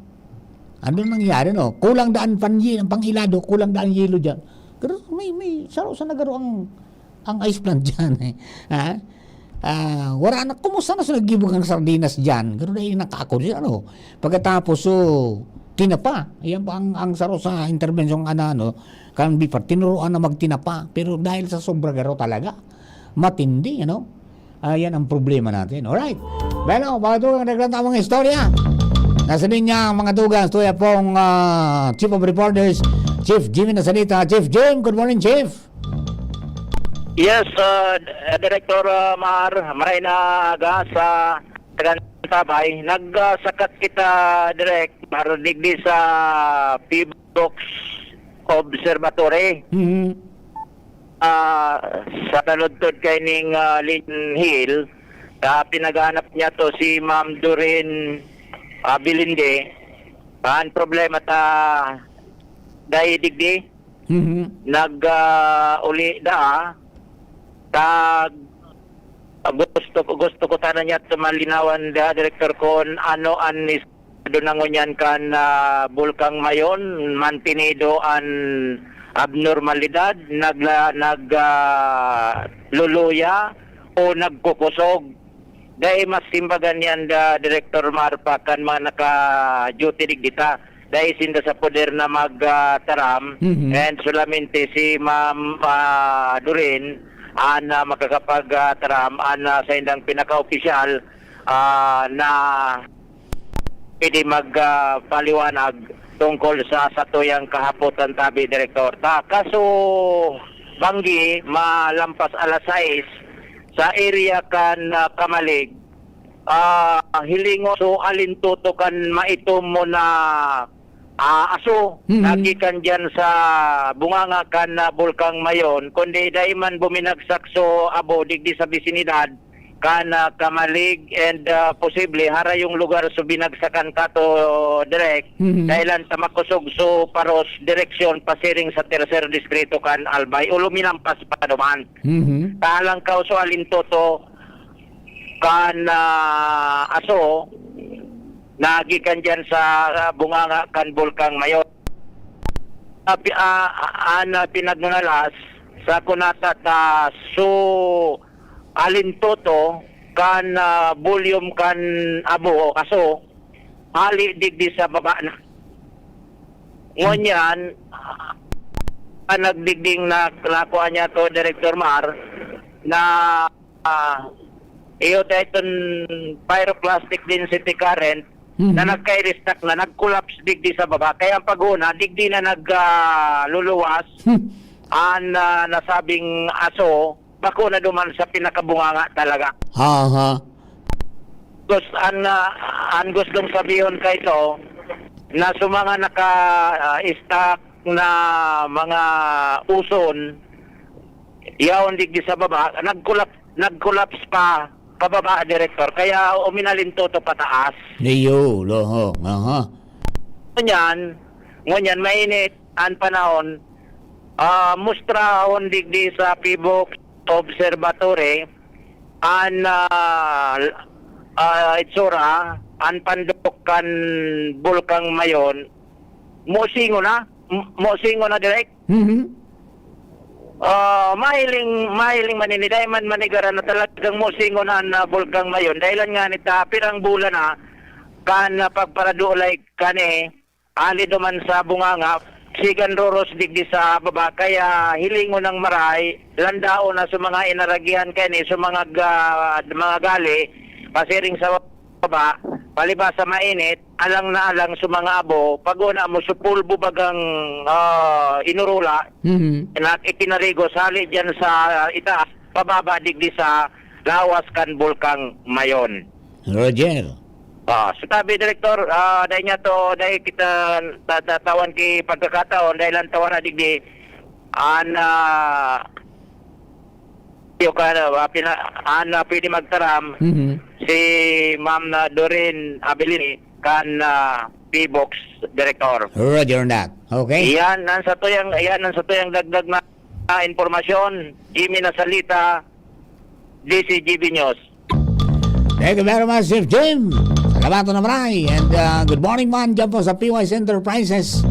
Ano nangyari, no? Kulang daan panyi-, ang pang-ilado, kulang daan yelo dyan. Pero may, may saro sa nagaro ang, ang ice plant dyan, eh. Ha? Ah, wala na, kumusta na sa naggibog ang sardinas dyan? Pero dahil nakakon siya, ano? Pagkatapos, so, tinapa. Yan pa ang, ang saro sa intervention, ano, ano, kan Bipar, tinuruan na magtinapa. Pero dahil sa sobra garo talaga, matindi, ano? Ayan ang problema natin. Alright. Bueno, mga tugang, nagkanta ang mga istorya. Nasa linya ang mga tugang, istorya pong, ah, Chief of Reporters, Chief Jimmy Nasalita. Chief Jim, good morning, Chief. Yes, uh, Director uh, Mar, maray na aga sa Tagantabay. Nagsakat kita, Direk, para digdi sa Pibox Observatory. Mhm. Ah, sa taludtod kay ning ah, Lin Hill, ah, pinaghanap niya to si Ma'am Doreen ah, Bilinde. Ang problema ta dai digdi, Mhm. nag ah, uli da, tag gusto gusto ko sana niya malinawan da, Director, kung ano an estado na ngunyan kan ah, Bulkang Mayon, mantenido an abnormalidad, nagla, nag ah, luluya o nagkukusog. Dai mas simbagan niyan da, Director Marpa, kan mga naka-duty digdi ta. Dai sinda sa poder na mag ah, taram, Mhm. and solamente si Ma'am ah, Doreen an ah, makakapag ah, taram, an ah, sa indang pinaka-opisyal ah, na pwede mag ah, paliwanag tungkol sa satuyang kahapotan, tabi, Direktor. Ta, kaso banggi malampas alas sais sa area kan ah, Kamalig, ah, hilingon so alintuto kan maitom mo na ah, aso Mhm. nagikan diyan sa bunganga kan ah, Bulkang Mayon, kundi dai man buminagsak so abo digdi sa bisinidad kan ah, Kamalig, and ah, posible harayong lugar so binagsakan kato, Direk, Mhm. dahilan ta makosog so paros direksyon pasiring sa tercer distrito kan Albay o luminampas pa duman. Mhm. Talangkaw so alintuto kan ah, aso nagikan diyan sa ah, bunganga kan Bulkang Mayon. Ah, pi- ah, ah, an ah, pinagnalas sa kunata ta so alintoto kan ah, volume kan abo o aso hali digdi sa baba na. Ngunyan, ah, nagdigding na nakuha niya to, Director Mar, na ah, iyo dayton pyroclastic density current Mhm. na nagkairistak na nag-collapse digdi sa baba. Kaya ang paghuna, digdi na nag ah, luluwas Hmm. an ah, nasabing aso, bako na duman sa pinakabunganga talaga. Aha. Gusto, an, ah, an gustong sabihon kay ito, na sa mga naka-stack na mga uson, yaon digdi sa baba, nag-collapse, nag-collapse pa pababa, Director. Kaya uminalintoto pataas. Iyo, loho. Aha. Ngunyan, ngunyan, mainit an panahon, ah, mustrahon digdi sa Pibox Observatory an ah, ah, itsura, an pandok kan Bulkang Mayon, mosingo na, m- mosingo na, Direk. Mhm. Ah, mahiling, mahiling maniniday man manigaran na talagang mosingo na an ah, Bulkang Mayon. Dahilan nga nita, pirang bulan na kan ah, pagparadulay kani, ali duman sa bunganga, sigan roros digdi sa baba, kaya hilingon ng maray, landaon na sa mga inaragihan kani, sa mga ga- mga gali, pasiring sa baba, palibasa mainit, alang na alang sa mga abo, pag una mo sa pulbo bagang, ah, inurula, Mhm. na ikinarigos hali diyan sa itaas, pababa digdi sa lawas kan Bulkang Mayon. Roger. Ah, so tabi, Direktor, ah, dahil niya to, dahil kita ta-, tatawan ki pagkakataon, dahil ang tawa na digdi, an, ah, yung ka na, ah, pina-, an, ah, pwede magtaram, Mhm. si Ma'am na Doreen Abilini, kan, ah, P-Box Director. Roger that. Okay. Iyan ang sa tuyang, iyan ang sa tuyang dagdag na, ah, impormasyon. Jimmy Nasalita, D C G B News. Thank you very much, Chief Jim. Salamat na maray. And, uh, good morning man dyan po sa P Y C Enterprises.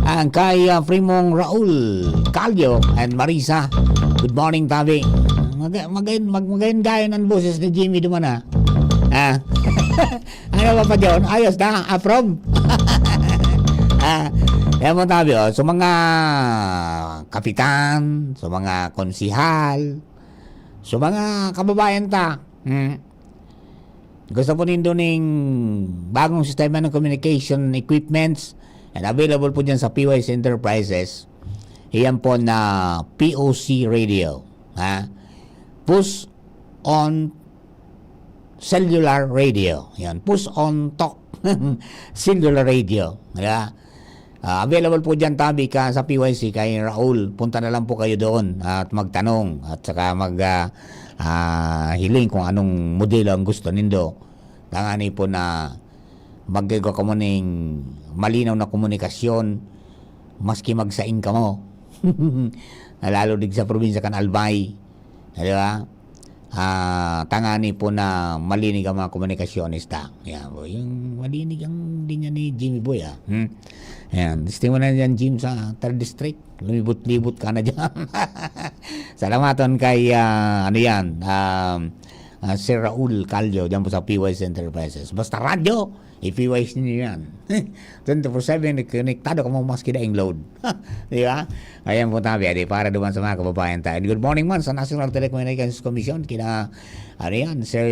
Ang kay, uh, Primong Raul Calio and Marisa. Good morning, tabi. Mag-, mag-, mag-, magayon-gayon ang boses ni Jimmy duman, ha? Ah. Ano ba pa dyan? Ayos na? Approve? Ah, yan po, tabi, oh. So, mga kapitan, so, mga konsihal, so, mga kababayan ta, hmm, gusto po nindo ning bagong sistema ng communication equipments, and available po dyan sa P Y C Enterprises. Iyan po na P O C radio, ha? Push on cellular radio. Yan, push on talk. Cellular radio, di ba? Ah, available po dyan, tabi, ka sa P Y C kay Raul. Punta na lang po kayo doon at magtanong at saka mag, ah, ah, hiling kung anong modelo ang gusto nindo. Tangani po na magkaigo kamo ning malinaw na komunikasyon maski magsaing kamo. Lalo dig sa probinsya kan Albay, di ba? Ah, tangani po na malinig ang mga komunikasyones ta. Yan po, yung malinig ang linya ni Jimmy Boy, ah. Hmm? Yan, testing mo na yan, Jim, sa third district. Lumibot-libot ka na dyan. Salamaton kay, ah, ano yan, um, ah, Sir Raul Calio, dyan po sa P Y C Enterprises. Basta radyo, i-P Y C niyo yan. Twenty-four seven, konektado ka mo maski daing load. Di ba? Ayan po, tabi, adi, para duman sa mga kababayan tayo. Good morning man sa National Telecommunications Commission, kina, ano yan, Sir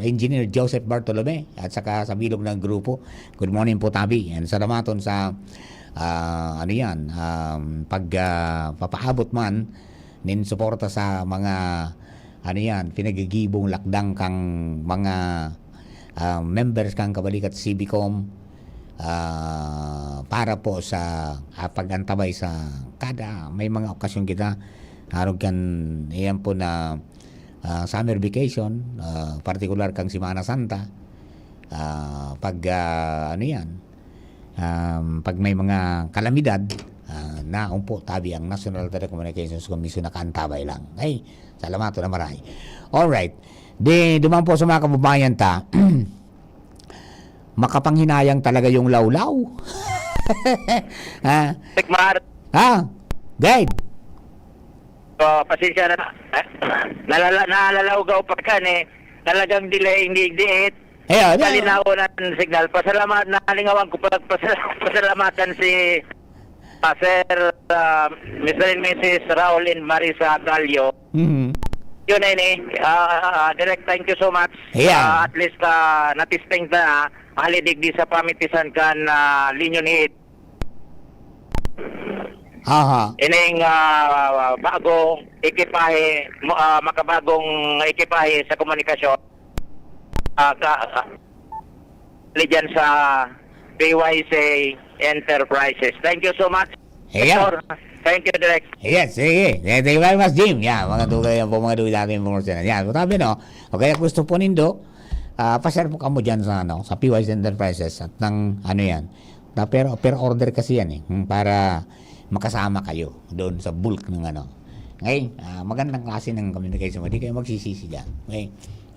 Engineer Joseph Bartolome, at saka sa bilog ng grupo. Good morning po, tabi. And salamaton sa, ah, ano yan, um, pag, ah, papaabot man nin suporta sa mga, ano yan, pinagigibong lakdang kang mga, ah, members kang Kabalikat C B com, ah, para po sa, ah, pag-antabay sa kada may mga okasyon kita. Arog kan, iyan po na, ah, summer vacation, ah, partikular kang Semana Santa, ah, pag, ah, ano yan, um, pag may mga kalamidad, ah, naon po, tabi ang National Telecommunications Commission nakaantabay lang. Ay, salamaton na maray. Alright. Di, duman po sa mga kababayan ta, makapanghinayang talaga yung lawlaw. Ha? Tekmar. Ha? Guide. Oh, pasensya na. Eh, nalala-, nalalawgaw pa kan eh. Talagang delay, hindi diit. Ayan, ayan. Kalinawan ang signal. Pasalamat, nalingawan ko pag pasal-, pasalamatan si, ah, Sir, ah, Mister and Missus Raul and Marisa Calio. Mhm. Yun, eh, ni, ah, ah, Direk, thank you so much. Ayan. Ah, at least, ah, natisting na, ah, hali digdi sa pamitisan kan, ah, Linyo ni Aha. Ining, ah, bagong ekipahe, mo-, ah, makabagong ekipahe sa komunikasyon, ah, ka, ah, dyan sa P Y C Enterprises. Thank you so much, Ayan. Sir. Thank you, Direk. Yes, sige. Thank you very much, Jim. Yeah, mga dugay yan po, mga dugay natin impormasyon. Yan, sabi, no? O kaya gusto po nindo, ah, pa-share po kamo dyan sa, ano, sa P Y C Enterprises at ng, ano yan, na per, per order kasi yan eh, hmm, para makasama kayo doon sa bulk ng ano. Okay? Ah, magandang klase ng communication mo. Di kayo magsisisi dyan. Okay?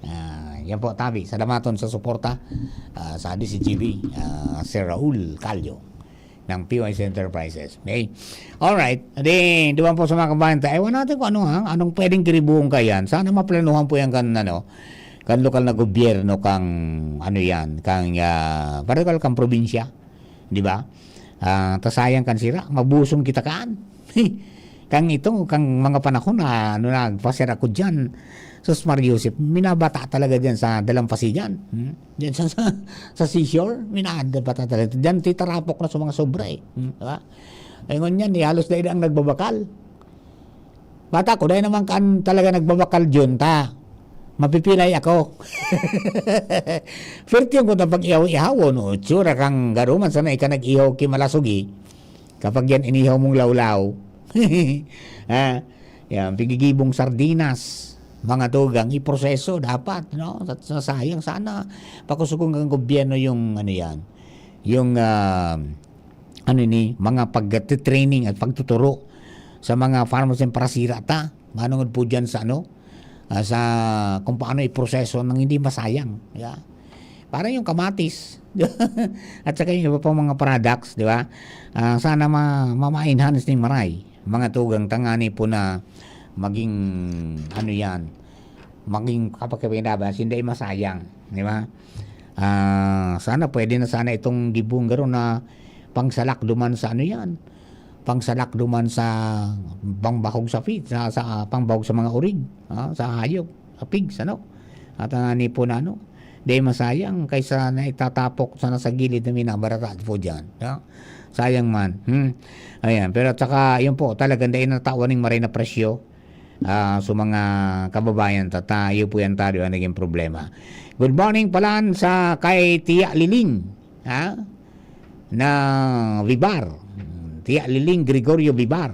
Ah, yan po, tabi. Salamaton sa suporta, ah, sa D C G B, ah, Sir Raul Calio ng P Y C Enterprises. Okay? Alright. Di, di ba po sa mga kabayan tayo, ewan natin kung ano, ha? Anong pwedeng kiribuhon kayan? Sana maplanuhan po yan kan, ano, kan lokal na gobyerno, kang, ano yan, kang, ah, particular kang probinsya. Di ba? Ah, ta sayang kan sira, mabusong kita kaan. Kang ito, kang mga panahon na, ano, nagpasir ako diyan, sus Maria Josep, minabata talaga diyan sa dalampasigan. Hmm? Diyan sa, sa, sa seashore, minabata talaga. Diyan titarapok na sa mga sobre. Hmm? Diba? Ay, ngunyan, eh, halos dai na ang nagbabakal. Bata ko, dai naman kan talaga nagbabakal diyan, ta mapipilay ako. Firti yung kung pag-ihaw-ihawon, no? Tsura kang garuman sana ika nag-ihaw ki malasugi. Kapag yan inihaw mong lawlaw. Ha? Yan, pigigibong sardinas, mga tugang, iproseso dapat, no? Sa, sa sayang sana, pakusog ang gobyerno yung, ano yan, yung, ah, ano ni, mga pagtitraining at pagtuturo sa mga farmers and parasira ta. Manungod po dyan sa, ano, ah, sa kung paano iproseso nang hindi masayang. Yeah. Parang yung kamatis. At saka yung iba pang mga products, di ba? Ah, sana ma-, ma-, ma-enhance ning maray. Mga tugang tangani po na maging, ano yan, maging kapagkapinabangan, hindi masayang. Di ba? Ah, sana pwede na sana itong gibong garo na pangsalak duman sa ano yan. Pangsalak duman sa pangbahog sa feed, sa, sa pangbahog sa mga urig, ah, sa hayop, sa pigs, ano. At ang ani po na ano, di masayang kaysa na itatapok sana sa gilid na minabarata po dyan. No? Sayang man. Hmm. Ayan. Pero at saka, yun po, talagang dahil natawan ng maray na presyo, ah, sa mga kababayan ta, tayo po yan tayo ang naging problema. Good morning palan sa kay Tia Liling, ha? Na Vivar. Tia Liling Gregorio Vivar.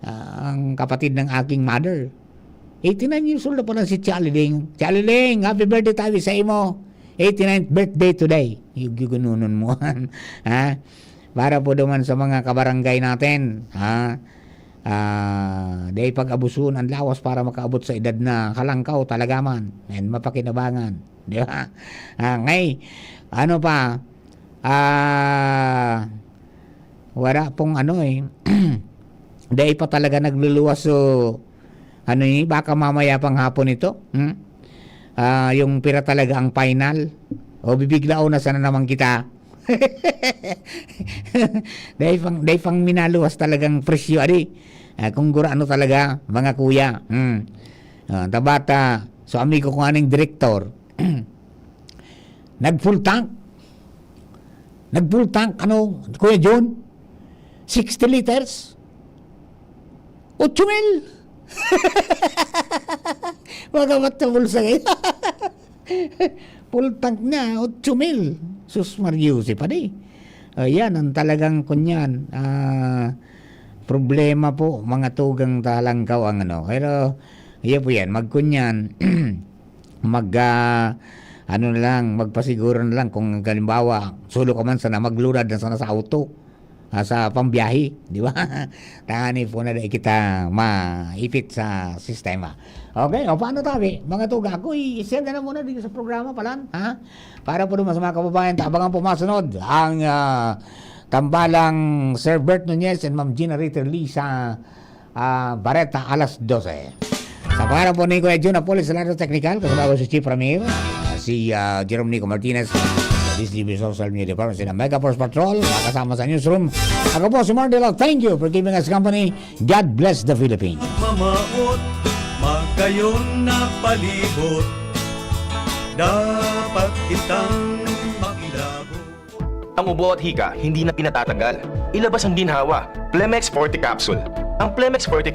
Ah, ang kapatid ng aking mother. Eighty-nine years old na pala si Tia Liling. Tia Liling, happy birthday tayo sa imo. Eighty-ninth birthday today. Yung ginununon mo. Ha? Para po duman sa mga kabarangay natin. Ha? Ah, dai pag-abusuhon ang lawas para makaabot sa edad na kalangkaw talaga man. And mapakinabangan. Di ba? Ah, ngay, ano pa? Ah, wala pong ano eh. Dai pa talaga nagluluwas. So, ano ni, baka mamaya pang hapon ito. Hmm? Ah, yung pira talaga ang final. O bibiglaon na sana naman kita. Dai pang, dai pang minaluwas talagang presyo, adi. Ah, kung gura ano talaga, mga kuya. Hmm. Ah, tabata, so amigo ko nga ning direktor, nag-full tank. Nag-full tank, ano, Kuya John? Sixty liters? Ocho mil! Magamat sa bulsa ngayon. Full tank niya, ocho mil. Sus, Mario, si Padi. Ayan, ang talagang kunyan, ah, problema po, mga tugang talangkaw ang ano. Pero, iya po yan, magkunyan, mag, ah, ano na lang, magpasiguro na lang kung halimbawa, solo ka man sana, maglurad na sana sa auto, ah, sa pambiyahe, di ba? Tangani po na dai kita maipit sa sistema. Okay, o paano tabi? Mga tugang, ako i-send na lang muna dito sa programa palan, ha? Para po naman sa mga kababayan, tabangan po masunod ang, ah, tambalang Sir Bert Nunez and Ma'am Gina Ritter Lee sa, ah, Bareta alas dose. Sa pangalan po ni Kuya Jun Apolis sa Lado Technical, kasama ko si Chief Ramir, ah, si, ah, Jerome Nico Martinez, sa D C B Social Media Department, sila Mega Force Patrol, kasama sa newsroom. Ako po si Mardela. Thank you for giving us company. God bless the Philippines. Mamaot, magayon na palibot. Dapat kitang makilabot. Ang ubo at hika, hindi na pinatatagal. Ilabas ang ginhawa. Plemex Forte Capsule. Ang Plemex Forte